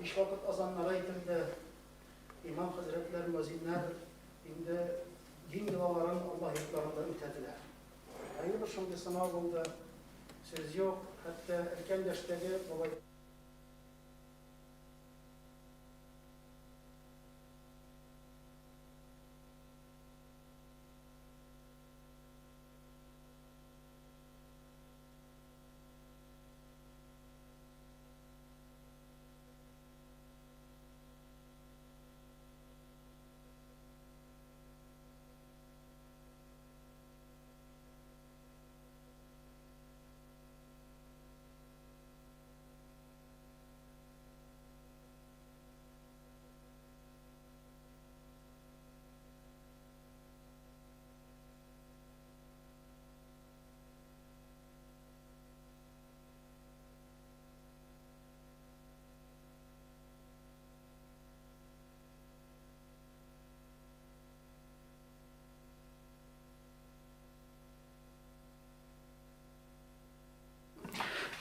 Speaker 2: Биш вакыт азаннары әйтелде. Имам хәзрәтләр, мөәзиннәр инде дин йолаларын Аллаһ йортларында үтәделәр. Ә бер шундый сынау булды. Сүз юк, хәтта өлкән яшьтәге бабай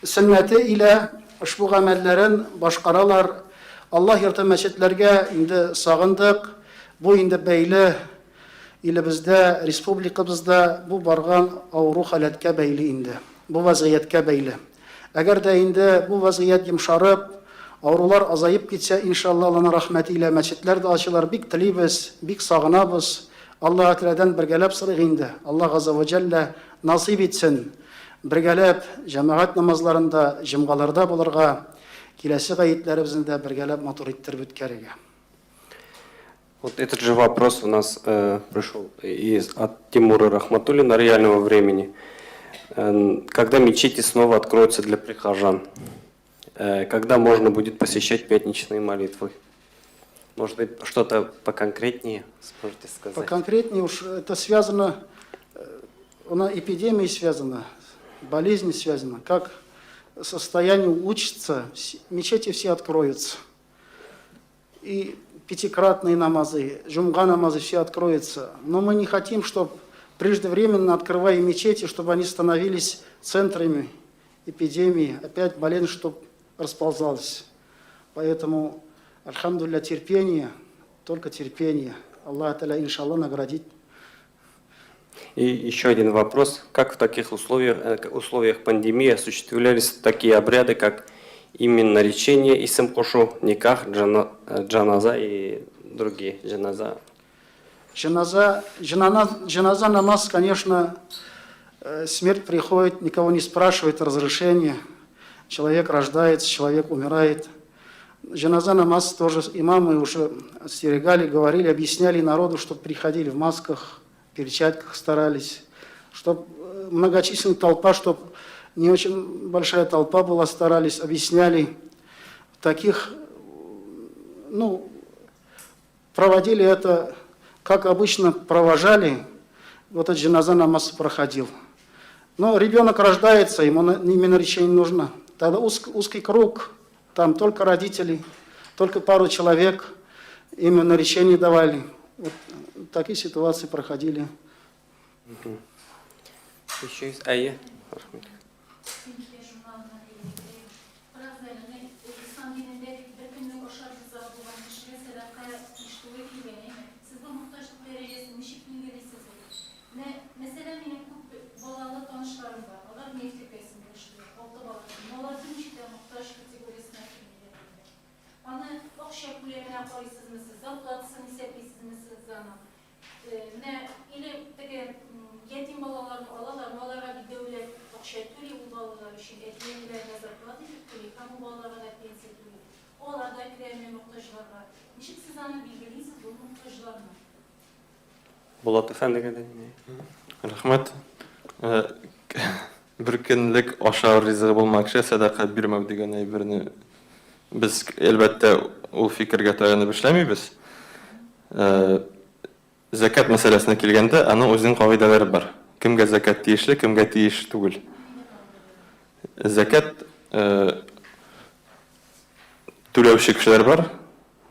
Speaker 2: сөннәте илә ошбу гамәлләрен башкаралар. Аллаһ йорты мәчетләргә инде сагындык. Бу инде бәйле илебездә, республикабызда бу барган авыру халәткә бәйле инде. Бу вазгыятькә бәйле. Әгәр дә инде бу вазгыять йомшарып, авырулар азаеп китсә, иншалла, Алланың рәхмәте илә мәчетләр дә ачылыр. Бик телибез, бик сагынабыз. Аллаһы Тәгаләдән бергәләп сорыйк инде. Аллаһ Газзә вә Җәллә насыйп итсен бергәләп җәмәгать намазларында, җомгаларда булырга, киләсе гаетләребезне дә бергәләп матур иттереп үткәрергә.
Speaker 1: Вот этот же вопрос у нас э, пришел из, от Тимура Рахматуллина реального времени. Э, когда мечети снова откроются для прихожан? Э, когда можно будет посещать пятничные молитвы? Может быть, что-то поконкретнее сможете сказать?
Speaker 2: Поконкретнее уж это связано, э, она эпидемией связана, болезнь связана. Как состояние улучшится, мечети все откроются. И пятикратные намазы, жумга намазы все откроются. Но мы не хотим, чтобы преждевременно открывая мечети, чтобы они становились центрами эпидемии, опять болезнь, чтобы расползалась. Поэтому, альхамдулилля, терпение, только терпение. Аллах Таля, иншаллах, наградит.
Speaker 1: И еще один вопрос. Как в таких условиях, э, условиях пандемии осуществлялись такие обряды, как именно речение Исем Кошу, Никах, джана, э, Джаназа и другие? Джаназа.
Speaker 2: Джаназа, джанана, джаназа намаз, конечно, э, смерть приходит, никого не спрашивает разрешения. Человек рождается, человек умирает. Джаназа намаз тоже имамы уже остерегали, говорили, объясняли народу, чтобы приходили в масках, перчатках старались, чтобы э, многочисленная толпа, чтобы не очень большая толпа была, старались, объясняли. Таких, ну, проводили это, как обычно провожали, вот этот джаназа намаз проходил. Но ребенок рождается, ему именно речение нужно. Тогда узкий круг, там только родители, только пару человек именно речение давали. Вот такие ситуации проходили.
Speaker 1: Угу. Еще есть Ая.
Speaker 9: Менә, мәсәлән, минем күп балалы танышларым бар. Алар нефть өлкәсендә эшли, алты баласы. Но алар берничек тә мохтаҗ категориясенә кермиләр инде. Аны акча күләменә карыйсызмы сез, зарплатасын исәплисезме сез аның? Менә, или теге ятим балаларны алалар, но аларга бит дәүләт акча түли ул балалар өчен, әти-әниләренә зарплата итеп түли һәм ул балаларга да пенсия түли. Алар да керәме мохтаҗларга? Ничек сез аны билгелисез, ул мохтаҗларны?
Speaker 1: Булат әфәндегә дә.
Speaker 5: Рәхмәт. Э, бер көнлек ашар ризыгы булмаган кешегә сәдака бирмәү дигән әйберне без, әлбәттә, ул фикергә таянып эшләмибез. Э, зәкят мәсьәләсенә килгәндә, аның үзенең кагыйдәләре бар. Кемгә зәкят тиешле, кемгә тиеш түгел. Зәкят э, түләүче кешеләр бар,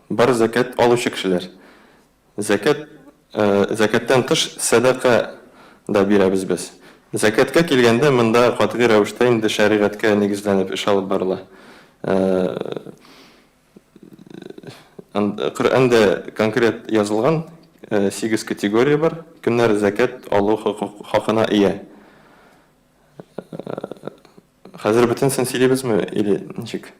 Speaker 5: бар зәкят алучы кешеләр. Зәкят, зәкяттән тыш сәдака да бирәбез без. Зәкяткә килгәндә, монда катгый рәвештә инде шәригатькә нигезләнеп эш алып барыла. Коръәндә конкрет язылган сигез категория бар, кемнәр зәкят алу хокукына ия. Хәзер бөтенесен сөйлибезме или ничек?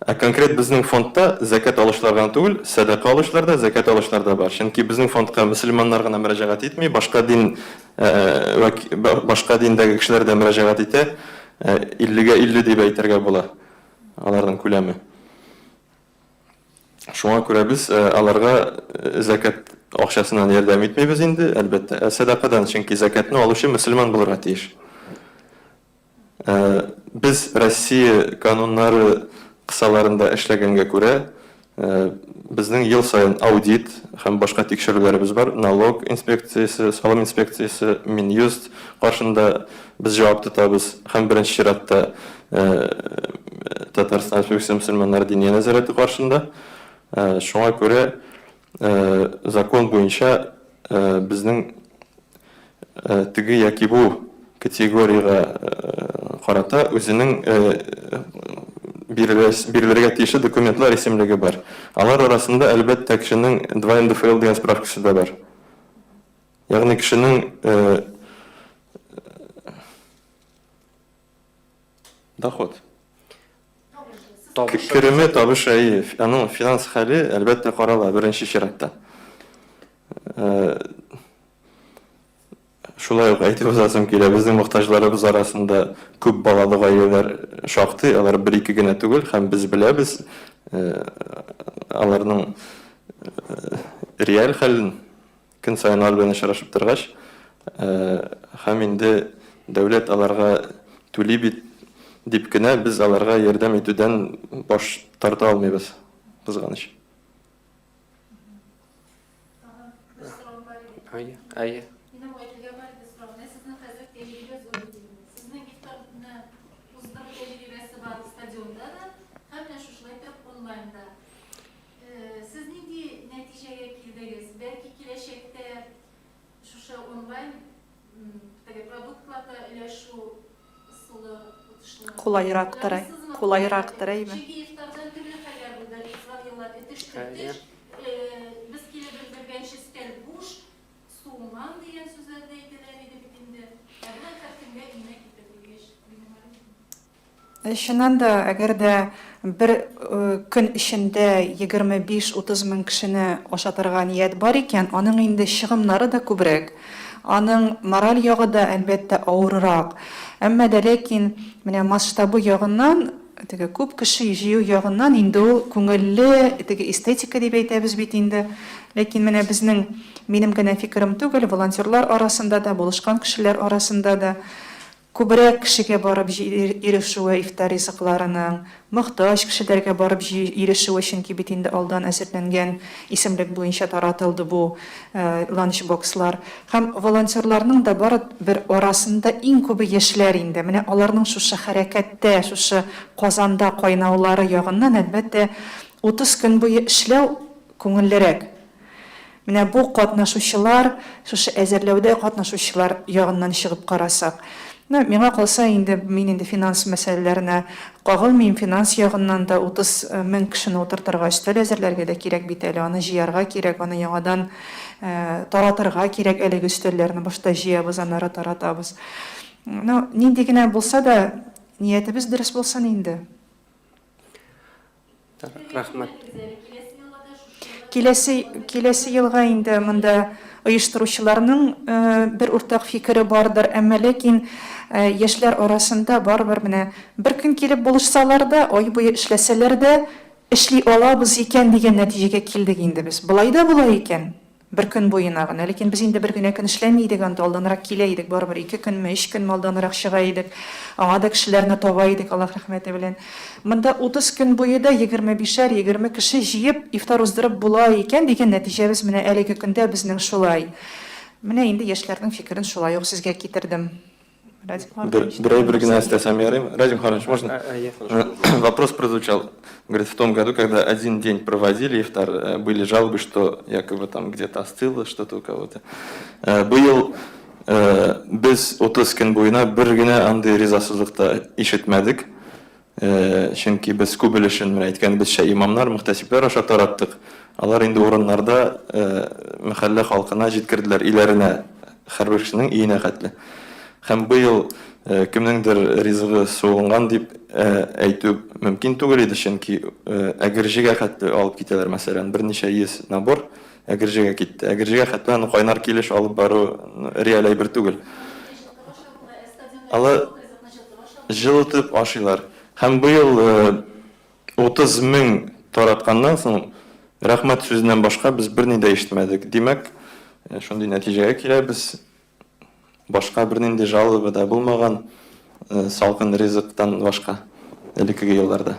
Speaker 5: Ә конкрет безнең фондта зәкят алучылар гына түгел, сәдака алучылар да, зәкят алучылар да бар. Чөнки безнең фондка мөселманнар гына мөрәҗәгать итми, башка дин башка диндәге кешеләр дә мөрәҗәгать итә. Иллегә 50 дип әйтергә була аларның күләме. Шуңа күрә без аларга зәкят акчасыннан ярдәм итмибез инде, әлбәттә, ә сәдакадан, чөнки зәкятны алучы мөселман булырга тиеш. Без Россия кануннары кысаларында эшләгәнгә күрә, безнең ел саен аудит һәм башка тикшерүләребез бар. Налог инспекциясе, салым инспекциясе, Минюст каршында без җавап тотабыз һәм беренче чиратта Татарстан Республикасы мөселманнары Диния нәзарәте каршында. Шуңа күрә закон буенча безнең теге яки бу категориягә. карата үзенең бирелергә тиешле документлар исемлеге бар. Алар арасында, әлбәттә, кешенең 2 НДФЛ дигән справкасы да бар. Ягъни кешенең доход.
Speaker 1: Табышы.
Speaker 5: Кереме, табышы, әйе, аның финанс хәле, әлбәттә, карала беренче чиратта. Шулай ук әйтеп узасым килә, безнең мохтаҗларыбыз арасында күп балалы гаиләләр шактый, алар бер-ике генә түгел, һәм без беләбез аларның реаль хәлен, көн саен алар белән очрашып торгач, һәм инде дәүләт аларга түли бит дип кенә без аларга ярдәм итүдән баш тарта алмыйбыз, кызганыч.
Speaker 9: Тагын бер сорау бар иде.
Speaker 1: Әйе, әйе.
Speaker 9: Минем Айгөлгә бар иде сорау. Менә сезнең хәзер тәҗрибә зур бит инде. Сезнең ифтарны уздыру тәҗрибәсе бар стадионда да, һәм менә шушылай итеп онлайнда. Сез нинди нәтиҗәгә килдегез? Бәлки киләчәктә шушы онлайн теге продуктларда өләшү ысулы отышлырак?
Speaker 6: Кулайрактыр, кулайрактыр, әйме?
Speaker 9: Чөнки ифтардан төрле хәлләр булды. Узган еллар этеш-төртеш, без килеп өлгергәнче өстәл буш, суынган дигән сүзләр дә әйтәләр иде бит инде. Ә болай һәркемгә өенә китереп биргәч,
Speaker 6: Чыннан да, әгәр дә бер көн эчендә 25-30 мең кешене ашатырга ният бар икән, аның инде чыгымнары да күбрәк, аның мораль ягы да, әлбәттә, авыррак. Әмма дә ләкин менә масштабы ягыннан, теге күп кеше җыю ягыннан инде ул күңелле, теге эстетика дип әйтәбез бит инде. Ләкин менә безнең, минем генә фикерем түгел, волонтерлар арасында да, булышкан кешеләр арасында да, Күбрәк кешегә барып ирешүе ифтар ризыкларының, мохтаҗ кешеләргә барып ирешүе, чөнки бит инде алдан әзерләнгән исемлек буенча таратылды бу ланч-бокслар. Һәм волонтерларның да бары бер арасында иң күбе яшьләр инде. Менә аларның шушы хәрәкәттә, шушы казанда кайнаулары ягыннан, әлбәттә, 30 көн буе эшләү күңеллерәк. Менә бу катнашучылар, шушы әзерләүдә катнашучылар ягыннан чыгып карасак. Ну, миңа калса инде, мин инде финанс мәсьәләләренә кагылмыйм, финанс ягыннан да 30 мең кешене утыртырга өстәл әзерләргә дә кирәк бит әле, аны җыярга кирәк, аны яңадан таратырга кирәк әлеге өстәлләрне, башта җыябыз, аннары таратабыз. Ну, нинди генә булса да, ниятебез дөрес булсын инде.
Speaker 1: Рәхмәт.
Speaker 6: Киләсе, киләсе елга инде монда оештыручыларның бер уртак фикере бардыр, әмма ләкин яшьләр арасында барыбер менә бер көн килеп булышсалар да, ай буе эшләсәләр дә, эшли алабыз икән дигән нәтиҗәгә килдек инде без. Болай да була икән. Бер көн буена гына. Ләкин без инде бер генә көн эшләми идек анда, алданрак килә идек, барыбер ике көнме, өч көнме алданрак чыга идек. Аңа да кешеләрне таба идек, Аллаһ рәхмәте белән. Монда 30 көн буе да егерме бишәр, 20 кеше җыеп, ифтар уздырып була икән дигән нәтиҗәбез менә әлеге көндә безнең шулай. Менә инде яшьләрнең фикерен шулай ук сезгә китердем. Радик
Speaker 5: Бер,
Speaker 6: Мөхәррәмович,
Speaker 5: бер әйбер
Speaker 6: тагын
Speaker 5: генә
Speaker 6: нәрсә
Speaker 5: өстәсәм ярыймы? Радик Мөхәррәмович, можно?
Speaker 1: Әйе.
Speaker 5: Вопрос прозвучал. Говорит, в том году, когда один день проводили ифтар, были жалобы, что якобы там где-то остыло что-то у кого-то. Быел без 30 көн буена бер генә андый ризасызлык та ишетмәдек. Чөнки без күп өлешен, менә әйткәнебезчә, имамнар, мөхтәсибләр аша тараттык. Алар инде урыннарда мәхәллә халкына җиткерделәр, өйләренә, һәрбер кешенең өенә хәтле. Һәм быел кемнеңдер ризыгы суынган дип әйтү мөмкин түгел иде, чөнки Әгерҗегә хәтле алып китәләр, мәсәлән, берничә йөз набор Әгерҗегә китте. Әгерҗегә хәтле аны кайнар килеш алып бару реаль әйбер түгел. Алар җылытып ашыйлар. Һәм быел 30 мең таратканнан соң, рәхмәт сүзеннән башка без берни дә ишетмәдек. Димәк, шундый нәтиҗәгә киләбез, башка бернинди жалоба да булмаган, салкын ризыктан башка элеккеге елларда.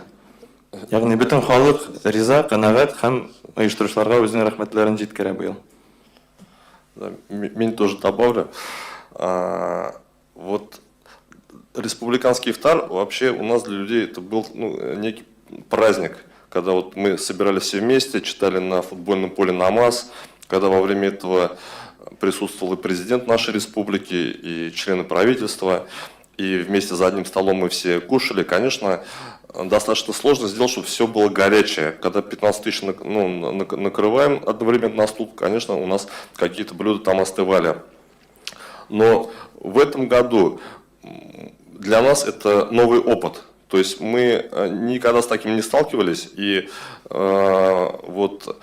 Speaker 5: Ягъни бөтен халык риза, канәгать һәм оештыручыларга үзенең рәхмәтләрен җиткерә быел.
Speaker 4: Мин тоже добавлю. Вот республиканский ифтар вообще у нас для людей это был, ну, некий праздник, когда вот мы собирались все вместе, читали на футбольном поле намаз, когда во время этого присутствовал и президент нашей республики, и члены правительства. и вместе за одним столом мы все кушали, конечно, достаточно сложно сделать, чтобы все было горячее. Когда 15 тысяч ну, накрываем одновременно на стол, конечно, у нас какие-то блюда там остывали. Но в этом году для нас это новый опыт. То есть мы никогда с таким не сталкивались, и вот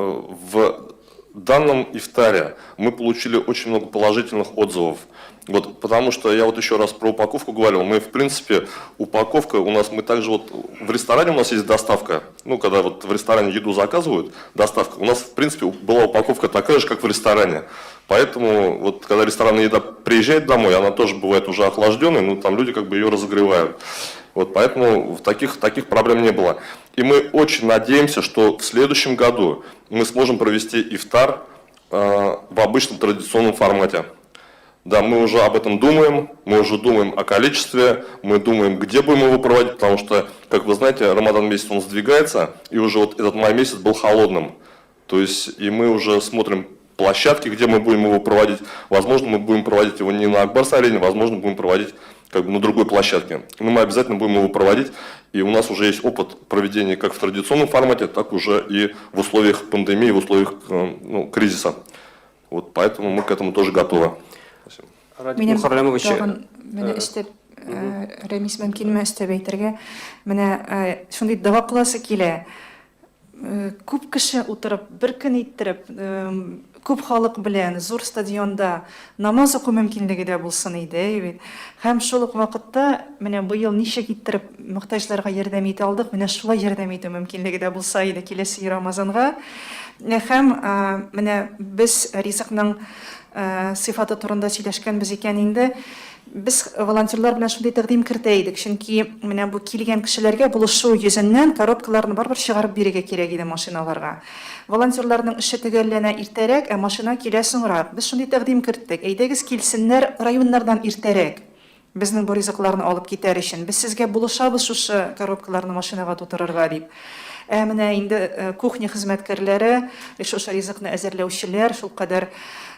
Speaker 4: в данном ифтаре мы получили очень много положительных отзывов. Вот, потому что я вот еще раз про упаковку говорил, мы в принципе, упаковка у нас, мы также вот в ресторане у нас есть доставка, ну когда вот в ресторане еду заказывают, доставка, у нас в принципе была упаковка такая же, как в ресторане. Поэтому вот когда ресторанная еда приезжает домой, она тоже бывает уже охлажденной, но там люди как бы ее разогревают. Вот поэтому таких проблем не было. И мы очень надеемся, что в следующем году мы сможем провести ифтар в обычном традиционном формате. Да, мы уже об этом думаем, мы уже думаем о количестве, мы думаем, где будем его проводить, потому что, как вы знаете, Рамадан месяц он сдвигается, и уже вот этот май месяц был холодным. То есть, и мы уже смотрим площадки, где мы будем его проводить. Возможно, мы будем проводить его не на Ак Барс-арене, возможно, будем проводить как бы на другой площадке. Но мы обязательно будем его проводить, и у нас уже есть опыт проведения как в традиционном формате, так уже и в условиях пандемии, в условиях ну, кризиса. Вот поэтому мы к этому тоже готовы. Спасибо.
Speaker 1: Радик
Speaker 6: Минем
Speaker 1: Мөхәррәмович,
Speaker 6: тагын менә өстәп, Рәмис, мөмкинме өстәп әйтергә? Менә шундый дога кыласы килә. Күп кеше утырып, бер көн иттереп, күп халык белән зур стадионда намаз уку мөмкинлеге дә булсын иде, әйе бит. Һәм шул ук вакытта менә быел ничек иттереп мохтаҗларга ярдәм итә алдык, менә шулай ярдәм итү мөмкинлеге дә булса иде киләсе Рамазанга. Һәм менә без ризыкның сыйфаты турында сөйләшкәнбез икән инде, без волонтерлар белән шундый тәкъдим кертә идек, чөнки менә бу килгән кешеләргә булышу йөзеннән коробкаларны барыбер чыгарып бирергә кирәк иде машиналарга. Волонтерларның эше төгәлләнә иртәрәк, ә машина килә соңрак. Без шундый тәкъдим керттек, әйдәгез килсеннәр районнардан иртәрәк, безнең бу ризыкларны алып китәр өчен. Без сезгә булышабыз шушы коробкаларны машинага тутырырга, дип. Ә менә инде кухня хезмәткәрләре, шушы ризыкны әзерләүчеләр шулкадәр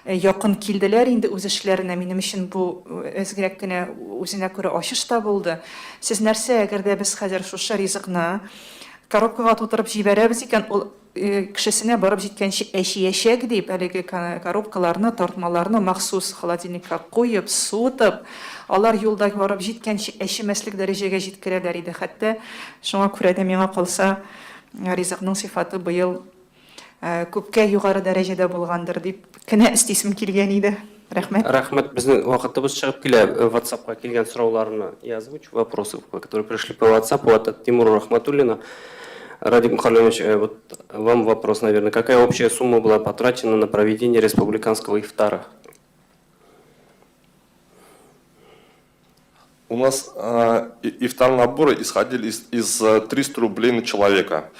Speaker 6: якын килделәр инде үз эшләренә. Минем өчен бу әзгрәк кенә үзенә күрә ачыш та булды. Сез нәрсә, әгәр дә без хәзер шушы ризыкны коробкага тутырып җибәрәбез икән, ул кешесенә барып җиткәнче әчиячәк, дип, әлеге коробкаларны, тартмаларны махсус холодильникка куеп, суытып, алар юлда барып җиткәнче әчемәслек дәрәҗәгә җиткерәләр иде хәтта. Шуңа күрә дә, миңа калса, ризыкның сыйфаты быел күпкә югары дәрәҗәдә булгандыр, дип кенә өстисем килгән иде. Рәхмәт.
Speaker 1: Рәхмәт. Безнең вакытыбыз чыгып килә. WhatsApp-ка килгән сорауларны я озвучу, вопросы, которые пришли по WhatsApp, от Тимура Рахматуллина. Радик Мухарлямович, вот вам вопрос, наверное. Какая общая сумма была потрачена на проведение республиканского ифтара?
Speaker 4: У нас ифтар-наборы исходили из 300 рублей на человека.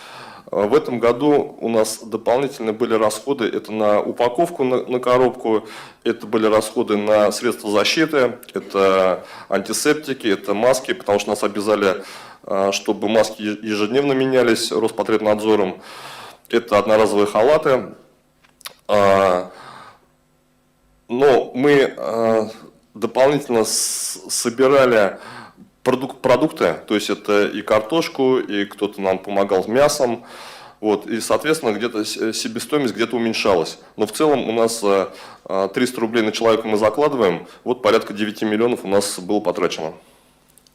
Speaker 4: В этом году у нас дополнительно были расходы, это на упаковку, на коробку, это были расходы на средства защиты, это антисептики, это маски, потому что нас обязали, чтобы маски ежедневно менялись Роспотребнадзором, это одноразовые халаты. Но мы дополнительно собирали продукты, то есть это и картошку, и кто-то нам помогал с мясом, вот, и, соответственно, где-то себестоимость где-то уменьшалась. Но в целом у нас 300 рублей на человека мы закладываем, вот порядка 9 миллионов у нас было потрачено.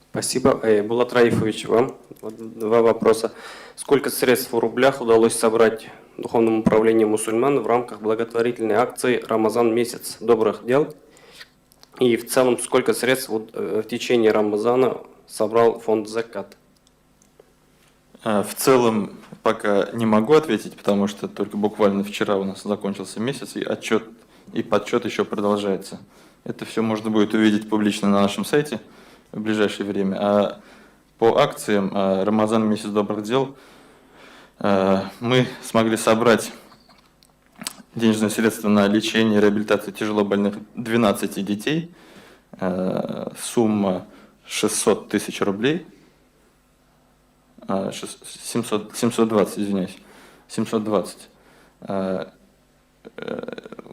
Speaker 1: Спасибо. Булат Раифович, вам два вопроса. Сколько средств в рублях удалось собрать Духовному управлению мусульман в рамках благотворительной акции «Рамазан месяц добрых дел»? И в целом, сколько средств в течение Рамазана собрал фонд «Закат»?
Speaker 5: В целом пока не могу ответить, потому что только буквально вчера у нас закончился месяц, и отчет и подсчет еще продолжается. Это все можно будет увидеть публично на нашем сайте в ближайшее время. А по акциям «Рамазан месяц добрых дел» мы смогли собрать денежные средства на лечение и реабилитацию тяжелобольных 12 детей. Сумма 600 тысяч рублей. 700, 720, извиняюсь, 720.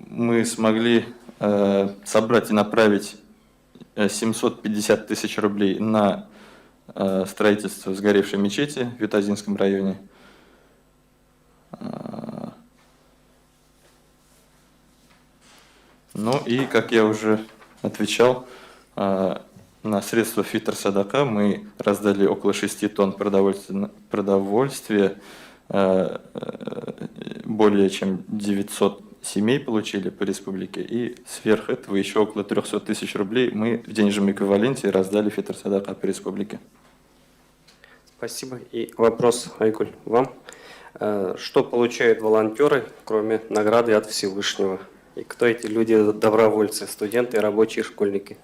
Speaker 5: Мы смогли собрать и направить 750 тысяч рублей на строительство сгоревшей мечети в Ютазинском районе. Ну и, как я уже отвечал, на средства Фитр Садака мы раздали около 6 тонн продовольствия, более чем 900 семей получили по республике, и сверх этого еще около 300 тысяч рублей мы в денежном эквиваленте раздали Фитр Садака по республике.
Speaker 1: Спасибо. И вопрос, Айгуль, вам. Что получают волонтеры, кроме награды от Всевышнего? И кто эти люди, добровольцы, студенты, рабочие, школьники?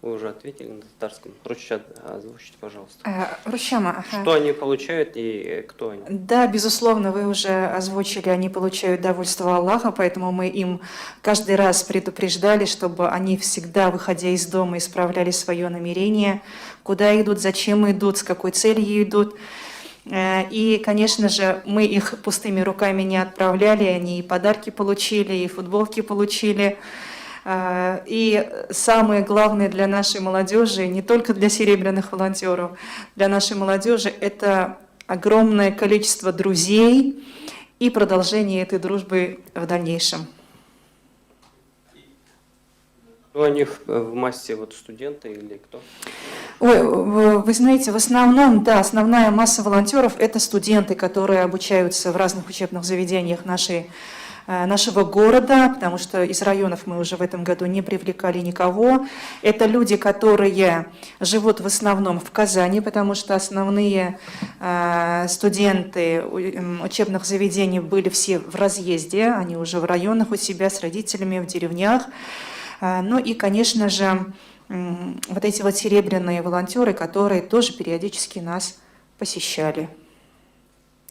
Speaker 1: Вы уже ответили на татарском. Русча озвучите, пожалуйста.
Speaker 6: Русчамы, ага.
Speaker 1: Что они получают и кто они?
Speaker 6: Да, безусловно, вы уже озвучили, они получают довольство Аллаха, поэтому мы им каждый раз предупреждали, чтобы они всегда, выходя из дома, исправляли свое намерение, куда идут, зачем идут, с какой целью идут. И, конечно же, мы их пустыми руками не отправляли, они и подарки получили, и футболки получили. И самое главное для нашей молодежи, не только для серебряных волонтеров, для нашей молодежи это огромное количество друзей и продолжение этой дружбы в дальнейшем.
Speaker 1: Ну, они в массе вот студенты или кто?
Speaker 6: Ой, вы знаете, в основном, да, основная масса волонтеров – это студенты, которые обучаются в разных учебных заведениях нашего города, потому что из районов мы уже в этом году не привлекали никого. Это люди, которые живут в основном в Казани, потому что основные студенты учебных заведений были все в разъезде, они уже в районах у себя с родителями, в деревнях. Ну и, конечно же, вот эти вот серебряные волонтеры, которые тоже периодически нас посещали.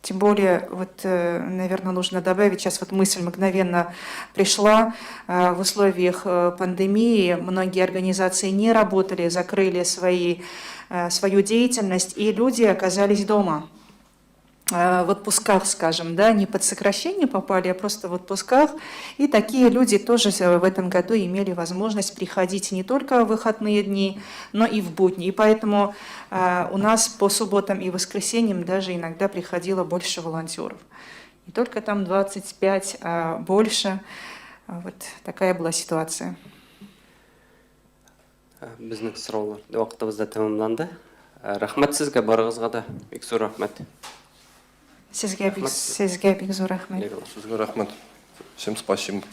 Speaker 6: Тем более, вот, наверное, нужно добавить, сейчас вот мысль мгновенно пришла, в условиях пандемии многие организации не работали, закрыли свою деятельность, и люди оказались дома, в отпусках, скажем, да, не под сокращение попали, а просто в отпусках. И такие люди тоже в этом году имели возможность приходить не только в выходные дни, но и в будни. И поэтому у нас по субботам и воскресеньям даже иногда приходило больше волонтеров. Не только там 25, а больше. Вот такая была ситуация.
Speaker 1: Безнең сораулар вакытыбыз да тәмамланды. Рәхмәт сезгә барыгызга да. Бик зур рәхмәт.
Speaker 6: Сезгә бик, сезгә бик зур рәхмәт.
Speaker 4: Сезгә рәхмәт. Всем спасибо.